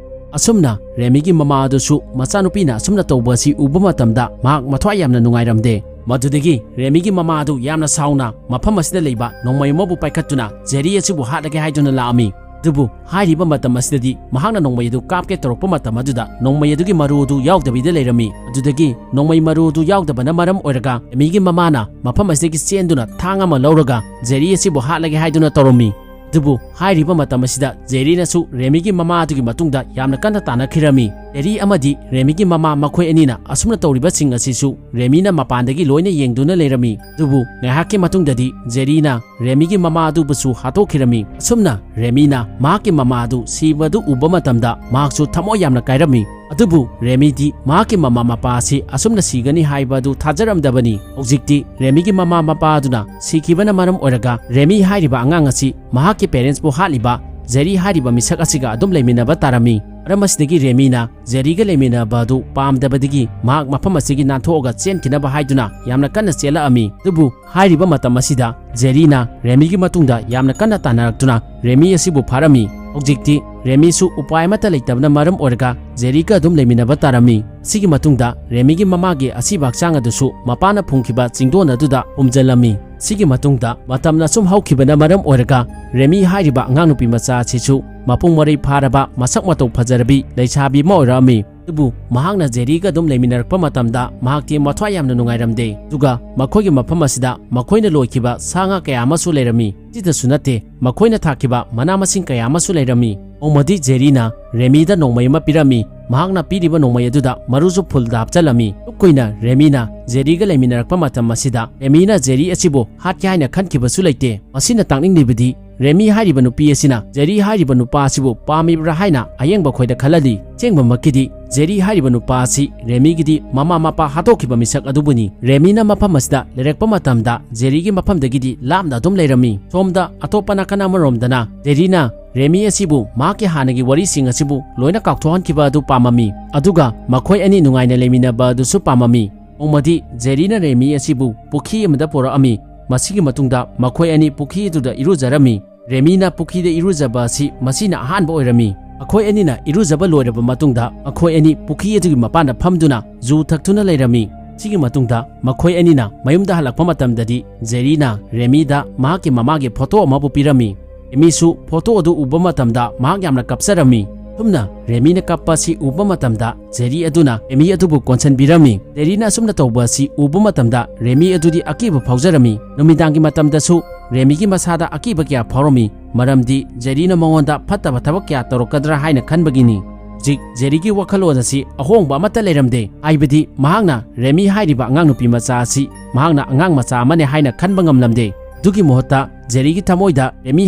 ꯑꯁꯨꯝꯅ ꯔꯦꯃꯤꯒꯤ ꯃꯃꯥ ꯑꯗꯨꯁꯨ ꯃꯆꯥꯅꯨꯄꯤꯅ ꯑꯁꯨꯝꯅ ꯇꯧꯕ ꯑꯁꯤ ꯎꯕ ꯃꯇꯝꯗ ꯃꯍꯥꯛ ꯃꯊ꯭ꯋꯥꯏ ꯌꯥꯝꯅ ꯅꯨꯡꯉꯥꯏꯔꯝꯗꯦ꯫ ꯃꯗꯨꯗꯒꯤ ꯔꯦꯃꯤꯒꯤ ꯃꯃꯥ ꯑꯗꯨ ꯌꯥꯝꯅ ꯁꯥꯎꯅ ꯃꯐꯝ ꯑꯁꯤꯗ ꯂꯩꯕ ꯅꯣꯡꯃꯩ ꯑꯃꯕꯨ ꯄꯥꯏꯈꯠꯇꯨꯅ ꯖꯦꯔꯤ ꯑꯁꯤꯕꯨ ꯍꯥꯠꯂꯒꯦ ꯍꯥꯏꯗꯨꯅ ꯂꯥꯛꯑꯝꯃꯤ꯫ ꯑꯗꯨꯕꯨ ꯍꯥꯏꯔꯤꯕ ꯃꯇꯝ ꯑꯁꯤꯗꯗꯤ ꯃꯍꯥꯛꯅ ꯅꯣꯡꯃꯩ ꯑꯗꯨ ꯀꯥꯞꯀꯦ ꯇꯧꯔꯛꯄ ꯃꯇꯝ ꯑꯗꯨꯗ ꯅꯣꯡꯃꯩ ꯑꯗꯨꯒꯤ ꯃꯔꯨ ꯑꯗꯨ ꯌꯥꯎꯗꯕꯤꯗ ꯂꯩꯔꯝꯃꯤ꯫ ꯑꯗꯨꯗꯒꯤ ꯅꯣꯡꯃꯩ ꯃꯔꯨ ꯑꯗꯨ ꯌꯥꯎꯗꯕꯅ ꯃꯔꯝ ꯑꯣꯏꯔꯒ ꯔꯦꯃꯤꯒꯤ ꯃꯃꯥꯅ ꯃꯐꯝ ꯑꯁꯤꯗꯒꯤ ꯆꯦꯟꯗꯨꯅ ꯊꯥꯡ ꯑꯃ ꯂꯧꯔꯒ ꯖꯦꯔꯤ ꯑꯁꯤꯕꯨ ꯍꯥꯠꯂꯒꯦ ꯍꯥꯏꯗꯨꯅ ꯇꯧꯔꯝꯃꯤ꯫ ꯑꯗꯨꯕꯨ ꯍꯥꯏꯔꯤꯕ ꯃꯇꯝ ꯑꯁꯤꯗ ꯖꯦꯔꯤꯅꯁꯨ ꯔꯦꯃꯤꯒꯤ ꯃꯃꯥ ꯑꯗꯨꯒꯤ ꯃꯇꯨꯡꯗ ꯌꯥꯝꯅ ꯀꯟꯅ ꯇꯥꯟꯅꯈꯤꯔꯝꯃꯤ꯫ ꯖꯦꯔꯤ ꯑꯃꯗꯤ ꯔꯦꯃꯤꯒꯤ ꯃꯃꯥ ꯃꯈꯣꯏ ꯑꯅꯤꯅ ꯑꯁꯨꯝꯅ ꯇꯧꯔꯤꯕꯁꯤꯡ ꯑꯁꯤꯁꯨ ꯔꯦꯃꯤꯅ ꯃꯄꯥꯟꯗꯒꯤ ꯂꯣꯏꯅ ꯌꯦꯡꯗꯨꯅ ꯂꯩꯔꯝꯃꯤ꯫ ꯑꯗꯨꯕꯨ ꯉꯥꯏꯍꯥꯛꯀꯤ ꯃꯇꯨꯡꯗꯗꯤ ꯖꯦꯔꯤꯅ ꯔꯦꯃꯤꯒꯤ ꯃꯃꯥ ꯑꯗꯨꯕꯨꯁꯨ ꯍꯥꯠꯇꯣꯛꯈꯤꯔꯝꯃꯤ꯫ ꯑꯁꯨꯝꯅ ꯔꯦꯃꯤꯅ ꯃꯍꯥꯛꯀꯤ ꯃꯃꯥ ꯑꯗꯨ ꯁꯤꯕ ꯑꯗꯨ ꯎꯕ ꯃꯇꯝꯗ ꯃꯍꯥꯛꯁꯨ ꯊꯃꯣꯏ ꯌꯥꯝꯅ ꯀꯥꯏꯔꯝꯃꯤ꯫ ꯑꯗꯨꯕꯨ ꯔꯦꯃꯤꯗꯤ ꯃꯍꯥꯛꯀꯤ ꯃꯃꯥ ꯃꯄꯥ ꯑꯁꯤ ꯑꯁꯨꯝꯅ ꯁꯤꯒꯅꯤ ꯍꯥꯏꯕ ꯑꯗꯨ ꯊꯥꯖꯔꯝꯗꯕꯅꯤ꯫ ꯍꯧꯖꯤꯛꯇꯤ ꯔꯦꯃꯤꯒꯤ ꯃꯃꯥ ꯃꯄꯥ ꯑꯗꯨꯅ ꯁꯤꯈꯤꯕꯅ ꯃꯔꯝ ꯑꯣꯏꯔꯒ ꯔꯦꯃꯤ ꯍꯥꯏꯔꯤꯕ ꯑꯉꯥꯡ ꯑꯁꯤ ꯃꯍꯥꯛꯀꯤ parentsꯄꯨ ꯍꯥꯠꯂꯤꯕ ꯖꯦꯔꯤ ꯍꯥꯏꯔꯤꯕ ꯃꯤꯁꯛ ꯑꯁꯤꯒ ꯑꯗꯨꯝ ꯂꯩꯃꯤꯟꯅꯕ ꯇꯥꯔꯝꯃꯤ꯫ ꯃꯔꯝ ꯑꯁꯤꯗꯒꯤ ꯔꯦꯃꯤꯅ ꯖꯦꯔꯤꯒ ꯂꯩꯃꯤꯟꯅꯕ ꯑꯗꯨ ꯄꯥꯝꯗꯕꯗꯒꯤ ꯃꯍꯥꯛ ꯃꯐꯝ ꯑꯁꯤꯒꯤ ꯅꯥꯟꯊꯣꯛꯑꯒ ꯆꯦꯟꯈꯤꯅꯕ ꯍꯥꯏꯗꯨꯅ ꯌꯥꯝꯅ ꯀꯟꯅ ꯆꯦꯜꯂꯛꯑꯝꯃꯤ꯫ ꯑꯗꯨꯕꯨ ꯍꯥꯏꯔꯤꯕ ꯃꯇꯝ ꯑꯁꯤꯗ ꯖꯦꯔꯤꯅ ꯔꯦꯃꯤꯒꯤ ꯃꯇꯨꯡꯗ ꯌꯥꯝꯅ ꯀꯟꯅ ꯇꯥꯟꯅꯔꯛꯇꯨꯅ ꯔꯦꯃꯤ ꯑꯁꯤꯕꯨ ꯐꯥꯔꯝꯃꯤ꯫ ꯍꯧꯖꯤꯛꯇꯤ ꯔꯦꯃꯤꯁꯨ ꯎꯄꯥꯏ ꯑꯃꯠꯇ ꯂꯩꯇꯕꯅ ꯃꯔꯝ ꯑꯣꯏꯔꯒ ꯖꯦꯔꯤꯒ ꯑꯗꯨꯝ ꯂꯩꯃꯤꯟꯅꯕ ꯇꯥꯔꯝꯃꯤ꯫ ꯁꯤꯒꯤ ꯃꯇꯨꯡꯗ ꯔꯦꯃꯤꯒꯤ ꯃꯃꯥꯒꯤ ꯑꯁꯤꯕ ꯍꯛꯆꯥꯡ ꯑꯗꯨꯁꯨ ꯃꯄꯥꯅ ꯐꯨꯝꯈꯤꯕ ꯆꯤꯡꯗꯣꯟ ꯑꯗꯨꯗ ꯐꯨꯝꯖꯤꯜꯂꯝꯃꯤ꯫ ꯁꯤꯒꯤ ꯃꯇꯨꯡꯗ ꯃꯇꯝꯅ ꯁꯨꯝ ꯍꯧꯈꯤꯕꯅ ꯃꯔꯝ ꯑꯣꯏꯔꯒ ꯔꯦꯃꯤ ꯍꯥꯏꯔꯤꯕ ꯑꯉꯥꯡ ꯅꯨꯄꯤ ꯃꯆꯥ ꯑꯁꯤꯁꯨ ꯃꯄꯨꯡ ꯃꯔꯩ ꯐꯥꯔꯕ ꯃꯁꯛ ꯃꯇꯧ ꯐꯖꯔꯕꯤ ꯂꯩꯁꯥꯕꯤ ꯑꯃ ꯑꯣꯏꯔꯛꯑꯝꯃꯤ꯫ ꯑꯗꯨꯕꯨ ꯃꯍꯥꯛꯅ ꯖꯦꯔꯤꯒ ꯑꯗꯨꯝ ꯂꯩꯃꯤꯟꯅꯔꯛꯄ ꯃꯇꯝꯗ ꯃꯍꯥꯛꯇꯤ ꯃꯊ꯭ꯋꯥꯏ ꯌꯥꯝꯅ ꯅꯨꯡꯉꯥꯏꯔꯝꯗꯦ꯫ ꯑꯗꯨꯒ ꯃꯈꯣꯏꯒꯤ ꯃꯐꯝ ꯑꯁꯤꯗ ꯃꯈꯣꯏꯅ ꯂꯣꯏꯈꯤꯕ ꯁꯥ ꯉꯥ ꯀꯌꯥ ꯑꯃꯁꯨ ꯂꯩꯔꯝꯃꯤ꯫ ꯁꯤꯗꯁꯨ ꯅꯠꯇꯦ, ꯃꯈꯣꯏꯅ ꯊꯥꯛꯈꯤꯕ ꯃꯅꯥ ꯃꯁꯤꯡ ꯀꯌꯥ ꯑꯃꯁꯨ ꯂꯩꯔꯝꯃꯤ꯫ ꯅꯣꯡꯃꯗꯤ ꯖꯦꯔꯤꯅ ꯔꯦꯃꯤꯗ ꯅꯣꯡꯃꯩ ꯑꯃ ꯄꯤꯔꯝꯃꯤ꯫ ꯃꯍꯥꯛꯅ ꯄꯤꯔꯤꯕ ꯅꯣꯡꯃꯩ ꯑꯗꯨꯗ ꯃꯔꯨꯁꯨ ꯐꯨꯜꯗ ꯍꯥꯞꯆꯜꯂꯝꯃꯤ꯫ ꯑꯁꯨꯛ ꯀꯨꯏꯅ ꯔꯦꯃꯤꯅ ꯖꯦꯔꯤꯒ ꯂꯩꯃꯤꯟꯅꯔꯛꯄ ꯃꯇꯝ ꯑꯁꯤꯗ ꯔꯦꯃꯤꯅ ꯖꯦꯔꯤ ꯑꯁꯤꯕꯨ ꯍꯥꯠꯀꯦ ꯍꯥꯏꯅ ꯈꯟꯈꯤꯕꯁꯨ ꯂꯩꯇꯦ꯫ ꯃꯁꯤꯅ ꯇꯥꯛꯅꯤꯡꯂꯤꯕꯗꯤ ꯔꯦꯃꯤ ꯍꯥꯏꯔꯤꯕ ꯅꯨꯄꯤ ꯑꯁꯤꯅ ꯖꯦꯔꯤ ꯍꯥꯏꯔꯤꯕ ꯅꯨꯄꯥ ꯑꯁꯤꯕꯨ ꯄꯥꯝꯃꯤꯕ꯭ꯔꯥ ꯍꯥꯏꯅ ꯑꯌꯦꯡꯕ ꯑꯩꯈꯣꯏꯗ ꯈꯜꯍꯜꯂꯤ꯫ ꯑꯁꯦꯡꯕꯃꯛꯀꯤꯗꯤ ꯖꯦꯔꯤ ꯍꯥꯏꯔꯤꯕ ꯅꯨꯄꯥ ꯑꯁꯤ ꯔꯦꯃꯤꯒꯤꯗꯤ ꯃꯃꯥ ꯃꯄꯥ ꯍꯥꯠꯇꯣꯛꯈꯤꯕ ꯃꯤꯁꯛ ꯑꯗꯨꯕꯨꯅꯤ꯫ ꯔꯦꯃꯤꯅ ꯃꯐꯝ ꯑꯁꯤꯗ ꯂꯩꯔꯛꯄ ꯃꯇꯝꯗ ꯖꯦꯔꯤꯒꯤ ꯃꯐꯝꯗꯒꯤꯗꯤ ꯂꯥꯞꯅ ꯑꯗꯨꯝ ꯂꯩꯔꯝꯃꯤ꯫ ꯁꯣꯝꯗ ꯑꯇꯣꯞꯄ ꯅꯥꯀꯟ ꯑꯃꯔꯣꯝꯗꯅ ꯖꯦꯔꯤꯅ ꯔꯦꯃꯤ ꯑꯁꯤꯕꯨ ꯃꯍꯥꯛꯀꯤ ꯍꯥꯟꯅꯒꯤ ꯋꯥꯔꯤꯁꯤꯡ ꯑꯁꯤꯕꯨ ꯂꯣꯏꯅ ꯀꯥꯎꯊꯣꯛꯍꯟꯈꯤꯕ ꯑꯗꯨ ꯄꯥꯝꯃꯝꯃꯤ꯫ ꯑꯗꯨꯒ ꯃꯈꯣꯏ ꯑꯅꯤ ꯅꯨꯡꯉꯥꯏꯅ ꯂꯩꯃꯤꯟꯅꯕ ꯑꯗꯨꯁꯨ ꯄꯥꯝꯃꯝꯃꯤ꯫ ꯅꯣꯡꯃꯗꯤ ꯖꯦꯔꯤꯅ ꯔꯦꯃꯤ ꯑꯁꯤꯕꯨ ꯄꯨꯈ꯭ꯔꯤ ꯑꯃꯗ ꯄꯨꯔꯛꯑꯝꯃꯤ꯫ ꯃꯁꯤꯒꯤ ꯃꯇꯨꯡꯗ ꯃꯈꯣꯏ ꯑꯅꯤ ꯄꯨꯈ꯭ꯔꯤ ꯑꯗꯨꯗ ꯏꯔꯨꯖꯔꯝꯃꯤ꯫ ꯔꯦꯃꯤꯅ ꯄꯨꯈ꯭ꯔꯤꯗ ꯏꯔꯨꯖꯕ ꯑꯁꯤ ꯃꯁꯤꯅ ꯑꯍꯥꯟꯕ ꯑꯣꯏꯔꯝꯃꯤ꯫ ꯃꯈꯣꯏ ꯑꯅꯤꯅ ꯏꯔꯨꯖꯕ ꯂꯣꯏꯔꯕ ꯃꯇꯨꯡꯗ ꯃꯈꯣꯏ ꯑꯅꯤ ꯄꯨꯈ꯭ꯔꯤ ꯑꯗꯨꯒꯤ ꯃꯄꯥꯟꯗ ꯐꯝꯗꯨꯅ ꯖꯨ ꯊꯛꯇꯨꯅ ꯂꯩꯔꯝꯃꯤ꯫ ꯁꯤꯒꯤ ꯃꯇꯨꯡꯗ ꯃꯈꯣꯏ ꯑꯅꯤꯅ ꯃꯌꯨꯝꯗ ꯍꯜꯂꯛꯄ ꯃꯇꯝꯗꯗꯤ ꯖꯦꯔꯤꯅ ꯔꯦꯃꯤꯗ ꯃꯍꯥꯛꯀꯤ ꯃꯃꯥꯒꯤ ꯐꯣꯇꯣ ꯑꯃꯕꯨ ꯄꯤꯔꯝꯃꯤ꯫ ꯔꯦꯃꯤꯁꯨ ꯐꯣꯇꯣ ꯑꯗꯨ ꯎꯕ ꯃꯇꯝꯗ ꯃꯍꯥꯛ ꯌꯥꯝꯅ ꯀꯞꯆꯔꯝꯃꯤ꯫ ꯑꯁꯨꯝꯅ ꯔꯦꯃꯤꯅ ꯀꯞꯄ ꯑꯁꯤ ꯎꯕ ꯃꯇꯝꯗ ꯖꯦꯔꯤ ꯑꯗꯨꯅ ꯔꯦꯃꯤ ꯑꯗꯨꯕꯨ ꯀꯣꯟꯁꯤꯟꯕꯤꯔꯝꯃꯤ꯫ ꯖꯦꯔꯤꯅ ꯑꯁꯨꯝꯅ ꯇꯧꯕ ꯑꯁꯤ ꯎꯕ ꯃꯇꯝꯗ ꯔꯦꯃꯤ ꯑꯗꯨꯗꯤ ꯑꯀꯤꯕ ꯐꯥꯎꯖꯔꯝꯃꯤ꯫ ꯅꯨꯃꯤꯗꯥꯡꯒꯤ ꯃꯇꯝꯗꯁꯨ ꯔꯦꯃꯤꯒꯤ ꯃꯁꯥꯗ ꯑꯀꯤꯕ ꯀꯌꯥ ꯐꯥꯎꯔꯝꯃꯤ, ꯃꯔꯝꯗꯤ ꯖꯦꯔꯤꯅ ꯃꯉꯣꯟꯗ ꯐꯠꯇꯕ ꯊꯕꯛ ꯀꯌꯥ ꯇꯧꯔꯛꯀꯗ꯭ꯔꯥ ꯍꯥꯏꯅ ꯈꯟꯕꯒꯤꯅꯤ꯫ ꯍꯧꯖꯤꯛ ꯖꯦꯔꯤꯒꯤ ꯋꯥꯈꯜꯂꯣꯟ ꯑꯁꯤ ꯑꯍꯣꯡꯕ ꯑꯃꯠꯇ ꯂꯩꯔꯝꯗꯦ, ꯍꯥꯏꯕꯗꯤ ꯃꯍꯥꯛꯅ ꯔꯦꯃꯤ ꯍꯥꯏꯔꯤꯕ ꯑꯉꯥꯡ ꯅꯨꯄꯤ ꯃꯆꯥ ꯑꯁꯤ ꯃꯍꯥꯛꯅ ꯑꯉꯥꯡ ꯃꯆꯥ ꯑꯃꯅꯤ ꯍꯥꯏꯅ ꯈꯟꯕ ꯉꯝꯂꯝꯗꯦ꯫ ꯑꯗꯨꯒꯤ ꯃꯍꯨꯠꯇ ꯖꯦꯔꯤꯒꯤ ꯊꯃꯣꯏꯗ ꯔꯦꯃꯤ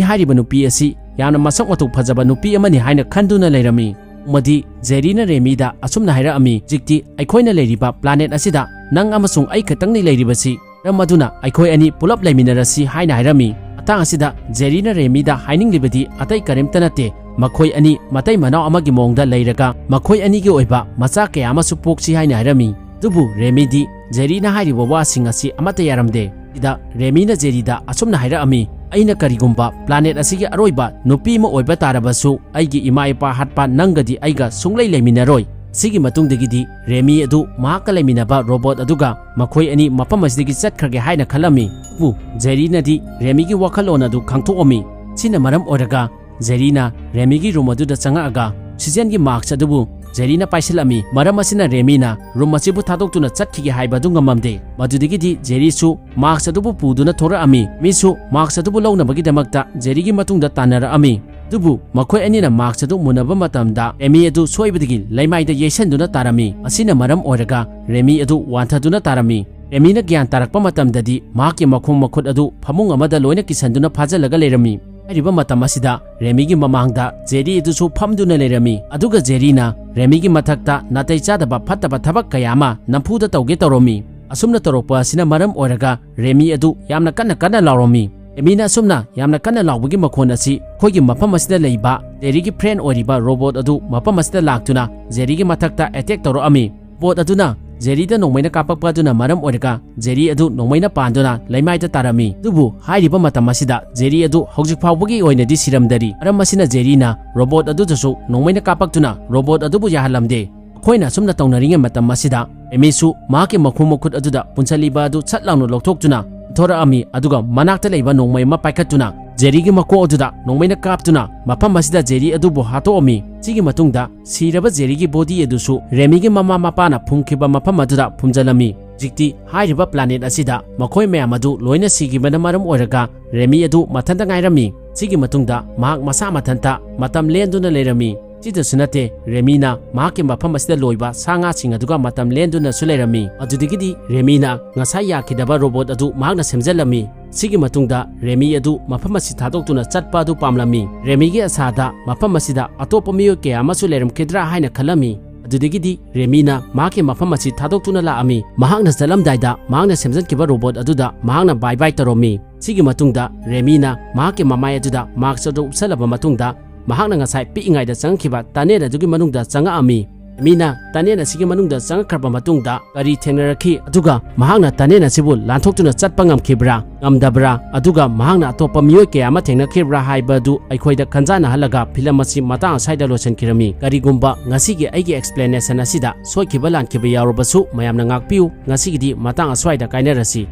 ꯍꯥꯏꯔꯤꯕ ꯅꯨꯄꯤ ꯑꯁꯤ ꯌꯥꯝꯅ ꯃꯁꯛ ꯃꯇꯧ ꯐꯖꯕ ꯅꯨꯄꯤ ꯑꯃꯅꯤ ꯍꯥꯏꯅ ꯈꯟꯗꯨꯅ ꯂꯩꯔꯝꯃꯤ꯫ ꯅꯣꯡꯃꯗꯤ ꯖꯦꯔꯤꯅ ꯔꯦꯃꯤꯗ ꯑꯁꯨꯝꯅ ꯍꯥꯏꯔꯛꯑꯝꯃꯤ, "ꯍꯧꯖꯤꯛꯇꯤ ꯑꯩꯈꯣꯏꯅ ꯂꯩꯔꯤꯕ ꯄ꯭ꯂꯥꯅꯦꯠ ꯑꯁꯤꯗ ꯅꯪ ꯑꯃꯁꯨꯡ ꯑꯩ ꯈꯛꯇꯪꯅꯤ ꯂꯩꯔꯤꯕꯁꯤ꯫ ꯃꯔꯝ ꯑꯗꯨꯅ ꯑꯩꯈꯣꯏ ꯑꯅꯤ ꯄꯨꯂꯞ ꯂꯩꯃꯤꯟꯅꯔꯁꯤ" ꯍꯥꯏꯅ ꯍꯥꯏꯔꯝꯃꯤ꯫ ꯃꯇꯥꯡ ꯑꯁꯤꯗ ꯖꯦꯔꯤꯅ ꯔꯦꯃꯤꯗ ꯍꯥꯏꯅꯤꯡꯂꯤꯕꯗꯤ ꯑꯇꯩ ꯀꯔꯤꯝꯇ ꯅꯠꯇꯦ, ꯃꯈꯣꯏ ꯑꯅꯤ ꯃꯇꯩ ꯃꯅꯥꯎ ꯑꯃꯒꯤ ꯃꯑꯣꯡꯗ ꯂꯩꯔꯒ ꯃꯈꯣꯏ ꯑꯅꯤꯒꯤ ꯑꯣꯏꯕ ꯃꯆꯥ ꯀꯌꯥ ꯑꯃꯁꯨ ꯄꯣꯛꯁꯤ ꯍꯥꯏꯅ ꯍꯥꯏꯔꯝꯃꯤ꯫ ꯑꯗꯨꯕꯨ ꯔꯦꯃꯤꯗꯤ ꯖꯦꯔꯤꯅ ꯍꯥꯏꯔꯤꯕ ꯋꯥꯁꯤꯡ ꯑꯁꯤ ꯑꯃꯠꯇ ꯌꯥꯔꯝꯗꯦ꯫ ꯁꯤꯗ ꯔꯦꯃꯤꯅ ꯖꯦꯔꯤꯗ ꯑꯁꯨꯝꯅ ꯍꯥꯏꯔꯛꯑꯝꯃꯤ, "ꯑꯩꯅ ꯀꯔꯤꯒꯨꯝꯕ ꯄ꯭ꯂꯥꯅꯦꯠ ꯑꯁꯤꯒꯤ ꯑꯔꯣꯏꯕ ꯅꯨꯄꯤ ꯑꯃ ꯑꯣꯏꯕ ꯇꯥꯔꯕꯁꯨ, ꯑꯩꯒꯤ ꯏꯃꯥ ꯏꯄꯥ ꯍꯥꯠꯄ ꯅꯪꯒꯗꯤ ꯑꯩꯒ ꯁꯨꯡꯂꯩ ꯂꯩꯃꯤꯟꯅꯔꯣꯏ꯫" ꯁꯤꯒꯤ ꯃꯇꯨꯡꯗꯒꯤꯗꯤ ꯔꯦꯃꯤ ꯑꯗꯨ ꯃꯍꯥꯛꯀ ꯂꯩꯃꯤꯟꯅꯕ ꯔꯣꯕꯣꯠ ꯑꯗꯨꯒ ꯃꯈꯣꯏ ꯑꯅꯤ ꯃꯐꯝ ꯑꯁꯤꯗꯒꯤ ꯆꯠꯈ꯭ꯔꯒꯦ ꯍꯥꯏꯅ ꯈꯜꯂꯝꯃꯤ꯫ ꯑꯗꯨꯕꯨ ꯖꯦꯔꯤꯅꯗꯤ ꯔꯦꯃꯤꯒꯤ ꯋꯥꯈꯜꯂꯣꯟ ꯑꯗꯨ ꯈꯪꯊꯣꯛꯑꯝꯃꯤ꯫ ꯁꯤꯅ ꯃꯔꯝ ꯑꯣꯏꯔꯒ ꯖꯦꯔꯤꯅ ꯔꯦꯃꯤꯒꯤ ꯔꯨꯝ ꯑꯗꯨꯗ ꯆꯪꯉꯛꯑꯒ ꯑꯣꯛꯁꯤꯖꯦꯟꯒꯤ ꯃꯥꯛꯁ ꯑꯗꯨꯕꯨ ꯖꯦꯔꯤꯅ ꯄꯥꯏꯁꯤꯜꯂꯝꯃꯤ꯫ ꯃꯔꯝ ꯑꯁꯤꯅ ꯔꯦꯃꯤꯅ ꯔꯨꯝ ꯑꯁꯤꯕꯨ ꯊꯥꯗꯣꯛꯇꯨꯅ ꯆꯠꯈꯤꯒꯦ ꯍꯥꯏꯕ ꯑꯗꯨ ꯉꯝꯃꯝꯗꯦ꯫ ꯃꯗꯨꯗꯒꯤꯗꯤ ꯖꯦꯔꯤꯁꯨ ꯃꯥꯛꯁ ꯑꯗꯨꯕꯨ ꯄꯨꯗꯨꯅ ꯊꯣꯔꯛꯑꯝꯃꯤ꯫ ꯃꯤꯁꯨ ꯃꯥꯛꯁ ꯑꯗꯨꯕꯨ ꯂꯧꯅꯕꯒꯤꯗꯃꯛꯇ ꯖꯦꯔꯤꯒꯤ ꯃꯇꯨꯡꯗ ꯇꯥꯟꯅꯔꯛꯑꯝꯃꯤ꯫ ꯑꯗꯨꯕꯨ ꯃꯈꯣꯏ ꯑꯅꯤꯅ ꯃꯥꯛꯁ ꯑꯗꯨ ꯃꯨꯟꯅꯕ ꯃꯇꯝꯗ ꯔꯦꯃꯤ ꯑꯗꯨ ꯁꯣꯏꯕꯗꯒꯤ ꯂꯩꯃꯥꯏꯗ ꯌꯩꯁꯟꯗꯨꯅ ꯇꯥꯔꯝꯃꯤ꯫ ꯑꯁꯤꯅ ꯃꯔꯝ ꯑꯣꯏꯔꯒ ꯔꯦꯃꯤ ꯑꯗꯨ ꯋꯥꯟꯊꯗꯨꯅ ꯇꯥꯔꯝꯃꯤ꯫ ꯔꯦꯃꯤꯅ ꯒ꯭ꯌꯥꯟ ꯇꯥꯔꯛꯄ ꯃꯇꯝꯗꯗꯤ ꯃꯍꯥꯛꯀꯤ ꯃꯈꯣꯡ ꯃꯈꯨꯠ ꯑꯗꯨ ꯐꯃꯨꯡ ꯑꯃꯗ ꯂꯣꯏꯅ ꯀꯤꯁꯟꯗꯨꯅ ꯐꯥꯖꯤꯜꯂꯒ ꯂꯩꯔꯝꯃꯤ꯫ ꯍꯥꯏꯔꯤꯕ ꯃꯇꯝ ꯑꯁꯤꯗ ꯔꯦꯃꯤꯒꯤ ꯃꯃꯥꯡꯗ ꯖꯦꯔꯤ ꯑꯗꯨꯁꯨ ꯐꯝꯗꯨꯅ ꯂꯩꯔꯝꯃꯤ꯫ ꯑꯗꯨꯒ ꯖꯦꯔꯤꯅ ꯔꯦꯃꯤꯒꯤ ꯃꯊꯛꯇ ꯅꯥꯇꯩ ꯆꯥꯗꯕ ꯐꯠꯇꯕ ꯊꯕꯛ ꯀꯌꯥ ꯑꯃ ꯅꯝꯐꯨꯗ ꯇꯧꯒꯦ ꯇꯧꯔꯝꯃꯤ꯫ ꯑꯁꯨꯝꯅ ꯇꯧꯔꯛꯄ ꯑꯁꯤꯅ ꯃꯔꯝ ꯑꯣꯏꯔꯒ ꯔꯦꯃꯤ ꯑꯗꯨ ꯌꯥꯝꯅ ꯀꯟꯅ ꯀꯟꯅ ꯂꯥꯎꯔꯝꯃꯤ꯫ ꯔꯦꯃꯤꯅ ꯑꯁꯨꯝꯅ ꯌꯥꯝꯅ ꯀꯟꯅ ꯂꯥꯎꯕꯒꯤ ꯃꯈꯣꯟ ꯑꯁꯤ ꯑꯩꯈꯣꯏꯒꯤ ꯃꯐꯝ ꯑꯁꯤꯗ ꯂꯩꯕ ꯖꯦꯔꯤꯒꯤ ꯐ꯭ꯔꯦꯟ ꯑꯣꯏꯔꯤꯕ ꯔꯣꯕꯣꯠ ꯑꯗꯨ ꯃꯐꯝ ꯑꯁꯤꯗ ꯂꯥꯛꯇꯨꯅ ꯖꯦꯔꯤꯒꯤ ꯃꯊꯛꯇ ꯑꯦꯇꯦꯛ ꯇꯧꯔꯛꯑꯝꯃꯤ꯫ ꯔꯣꯕꯣꯠ ꯑꯗꯨꯅ ꯖꯦꯔꯤꯗ ꯅꯣꯡꯃꯩꯅ ꯀꯥꯞꯄꯛꯄ ꯑꯗꯨꯅ ꯃꯔꯝ ꯑꯣꯏꯔꯒ ꯖꯦꯔꯤ ꯑꯗꯨ ꯅꯣꯡꯃꯩꯅ ꯄꯥꯟꯗꯨꯅ ꯂꯩꯃꯥꯏꯗ ꯇꯥꯔꯝꯃꯤ꯫ ꯑꯗꯨꯕꯨ ꯍꯥꯏꯔꯤꯕ ꯃꯇꯝ ꯑꯁꯤꯗ ꯖꯦꯔꯤ ꯑꯗꯨ ꯍꯧꯖꯤꯛ ꯐꯥꯎꯕꯒꯤ ꯑꯣꯏꯅꯗꯤ ꯁꯤꯔꯝꯗꯔꯤ꯫ ꯃꯔꯝ ꯑꯁꯤꯅ ꯖꯦꯔꯤꯅ ꯔꯣꯕꯣꯠ ꯑꯗꯨꯗꯁꯨ ꯅꯣꯡꯃꯩꯅ ꯀꯥꯞꯄꯛꯇꯨꯅ ꯔꯣꯕꯣꯠ ꯑꯗꯨꯕꯨ ꯌꯥꯍꯜꯂꯝꯗꯦ꯫ ꯃꯈꯣꯏꯅ ꯑꯁꯨꯝꯅ ꯇꯧꯅꯔꯤꯉꯩ ꯃꯇꯝ ꯑꯁꯤꯗ ꯔꯦꯃꯤꯁꯨ ꯃꯍꯥꯛꯀꯤ ꯃꯈꯣꯡ ꯃꯈꯨꯠ ꯑꯗꯨꯗ ꯄꯨꯟꯁꯤꯜꯂꯤꯕ ꯑꯗꯨ ꯁꯠ ꯂꯥꯎꯅ ꯂꯧꯊꯣꯛꯇꯨꯅ ꯊꯣꯔꯛꯑꯝꯃꯤ꯫ ꯑꯗꯨꯒ ꯃꯅꯥꯛꯇ ꯂꯩꯕ ꯅꯣꯡꯃꯩ ꯑꯃ ꯄꯥꯏꯈꯠꯇꯨꯅ ꯖꯦꯔꯤꯒꯤ ꯃꯀꯣꯛ ꯑꯗꯨꯗ ꯅꯣꯡꯃꯩꯅ ꯀꯥꯞꯇꯨꯅ ꯃꯐꯝ ꯑꯁꯤꯗ ꯖꯦꯔꯤ ꯑꯗꯨꯕꯨ ꯍꯥꯠꯇꯣꯛꯑꯝꯃꯤ꯫ ꯁꯤꯒꯤ ꯃꯇꯨꯡꯗ ꯁꯤꯔꯕ ꯖꯦꯔꯤꯒꯤ ꯕꯣꯗꯤ ꯑꯗꯨꯁꯨ ꯔꯦꯃꯤꯒꯤ ꯃꯃꯥ ꯃꯄꯥꯅ ꯐꯨꯝꯈꯤꯕ ꯃꯐꯝ ꯑꯗꯨꯗ ꯐꯨꯝꯖꯤꯜꯂꯝꯃꯤ꯫ ꯍꯧꯖꯤꯛꯇꯤ ꯍꯥꯏꯔꯤꯕ ꯄ꯭ꯂꯥꯅꯦꯠ ꯑꯁꯤꯗ ꯃꯈꯣꯏ ꯃꯌꯥꯝ ꯑꯗꯨ ꯂꯣꯏꯅ ꯁꯤꯈꯤꯕꯅ ꯃꯔꯝ ꯑꯣꯏꯔꯒ ꯔꯦꯃꯤ ꯑꯗꯨ ꯃꯊꯟꯇ ꯉꯥꯏꯔꯝꯃꯤ꯫ ꯁꯤꯒꯤ ꯃꯇꯨꯡꯗ ꯃꯍꯥꯛ ꯃꯁꯥ ꯃꯊꯟꯇ ꯃꯇꯝ ꯂꯦꯟꯗꯨꯅ ꯂꯩꯔꯝꯃꯤ꯫ ꯁꯤꯗꯁꯨ ꯅꯠꯇꯦ, ꯔꯦꯃꯤꯅ ꯃꯍꯥꯛꯀꯤ ꯃꯐꯝ ꯑꯁꯤꯗ ꯂꯣꯏꯕ ꯁꯥ ꯉꯥꯁꯤꯡ ꯑꯗꯨꯒ ꯃꯇꯝ ꯂꯦꯟꯗꯨꯅꯁꯨ ꯂꯩꯔꯝꯃꯤ꯫ ꯑꯗꯨꯗꯒꯤꯗꯤ ꯔꯦꯃꯤꯅ ꯉꯁꯥꯏ ꯌꯥꯈꯤꯗꯕ ꯔꯣꯕꯣꯠ ꯑꯗꯨ ꯃꯍꯥꯛꯅ ꯁꯦꯝꯖꯤꯜꯂꯝꯃꯤ꯫ ꯁꯤꯒꯤ ꯃꯇꯨꯡꯗ ꯔꯦꯃꯤ ꯑꯗꯨ ꯃꯐꯝ ꯑꯁꯤ ꯊꯥꯗꯣꯛꯇꯨꯅ ꯆꯠꯄ ꯑꯗꯨ ꯄꯥꯝꯂꯝꯃꯤ꯫ ꯔꯦꯃꯤꯒꯤ ꯑꯁꯥꯗ ꯃꯐꯝ ꯑꯁꯤꯗ ꯑꯇꯣꯞꯄ ꯃꯤꯑꯣꯏ ꯀꯌꯥ ꯑꯃꯁꯨ ꯂꯩꯔꯝꯈꯤꯗ꯭ꯔꯥ ꯍꯥꯏꯅ ꯈꯜꯂꯝꯃꯤ꯫ ꯑꯗꯨꯗꯒꯤꯗꯤ ꯔꯦꯃꯤꯅ ꯃꯍꯥꯛꯀꯤ ꯃꯐꯝ ꯑꯁꯤ ꯊꯥꯗꯣꯛꯇꯨꯅ ꯂꯥꯛꯑꯝꯃꯤ꯫ ꯃꯍꯥꯛꯅ ꯆꯠꯂꯝꯗꯥꯏꯗ ꯃꯍꯥꯛꯅ ꯁꯦꯝꯖꯤꯟꯈꯤꯕ ꯔꯣꯕꯣꯠ ꯑꯗꯨꯗ ꯃꯍꯥꯛꯅ ꯕꯥꯏ ꯕꯥꯏ ꯇꯧꯔꯝꯃꯤ꯫ ꯁꯤꯒꯤ ꯃꯇꯨꯡꯗ ꯔꯦꯃꯤꯅ ꯃꯍꯥꯛꯀꯤ ꯃꯃꯥꯏ ꯑꯗꯨꯗ ꯃꯥꯛꯁ ꯑꯗꯨ ꯎꯞꯁꯜꯂꯕ ꯃꯇꯨꯡꯗ ꯃꯍꯥꯛꯅ ꯉꯁꯥꯏ ꯄꯤꯛꯏꯉꯩꯗ ꯆꯪꯉꯛꯈꯤꯕ ꯇꯅꯦꯜ ꯑꯗꯨꯒꯤ ꯃꯅꯨꯡꯗ ꯆꯪꯉꯛꯑꯝꯃꯤ꯫ ꯔꯦꯃꯤꯅ ꯇꯅꯦꯜ ꯑꯁꯤꯒꯤ ꯃꯅꯨꯡꯗ ꯆꯪꯉꯛꯈ꯭ꯔꯕ ꯃꯇꯨꯡꯗ ꯀꯔꯤ ꯊꯦꯡꯅꯔꯛꯈꯤ? ꯑꯗꯨꯒ ꯃꯍꯥꯛꯅ ꯇꯅꯦꯜ ꯑꯁꯤꯕꯨ ꯂꯥꯟꯊꯣꯛꯇꯨꯅ ꯆꯠꯄ ꯉꯝꯈꯤꯕ꯭ꯔꯥ, ꯉꯝꯗꯕ꯭ꯔꯥ? ꯑꯗꯨꯒ ꯃꯍꯥꯛꯅ ꯑꯇꯣꯞꯄ ꯃꯤꯑꯣꯏ ꯀꯌꯥ ꯑꯃ ꯊꯦꯡꯅꯈꯤꯕ꯭ꯔꯥ ꯍꯥꯏꯕ ꯑꯗꯨ ꯑꯩꯈꯣꯏꯗ ꯈꯟꯖꯥꯅꯍꯜꯂꯒ ꯐꯤꯂꯝ ꯑꯁꯤ ꯃꯇꯥꯡ ꯑꯁ꯭ꯋꯥꯏꯗ ꯂꯣꯏꯁꯤꯟꯈꯤꯔꯝꯃꯤ꯫ ꯀꯔꯤꯒꯨꯝꯕ ꯉꯁꯤꯒꯤ ꯑꯩꯒꯤ explanation ꯑꯁꯤꯗ ꯁꯣꯏꯈꯤꯕ ꯂꯥꯟꯈꯤꯕ ꯌꯥꯎꯔꯕꯁꯨ ꯃꯌꯥꯝꯅ ꯉꯥꯛꯄꯤꯌꯨ꯫ ꯉꯁꯤꯒꯤꯗꯤ ꯃꯇꯥꯡ ꯑꯁ꯭ꯋꯥꯏꯗ ꯀꯥꯏꯅꯔꯁꯤ꯫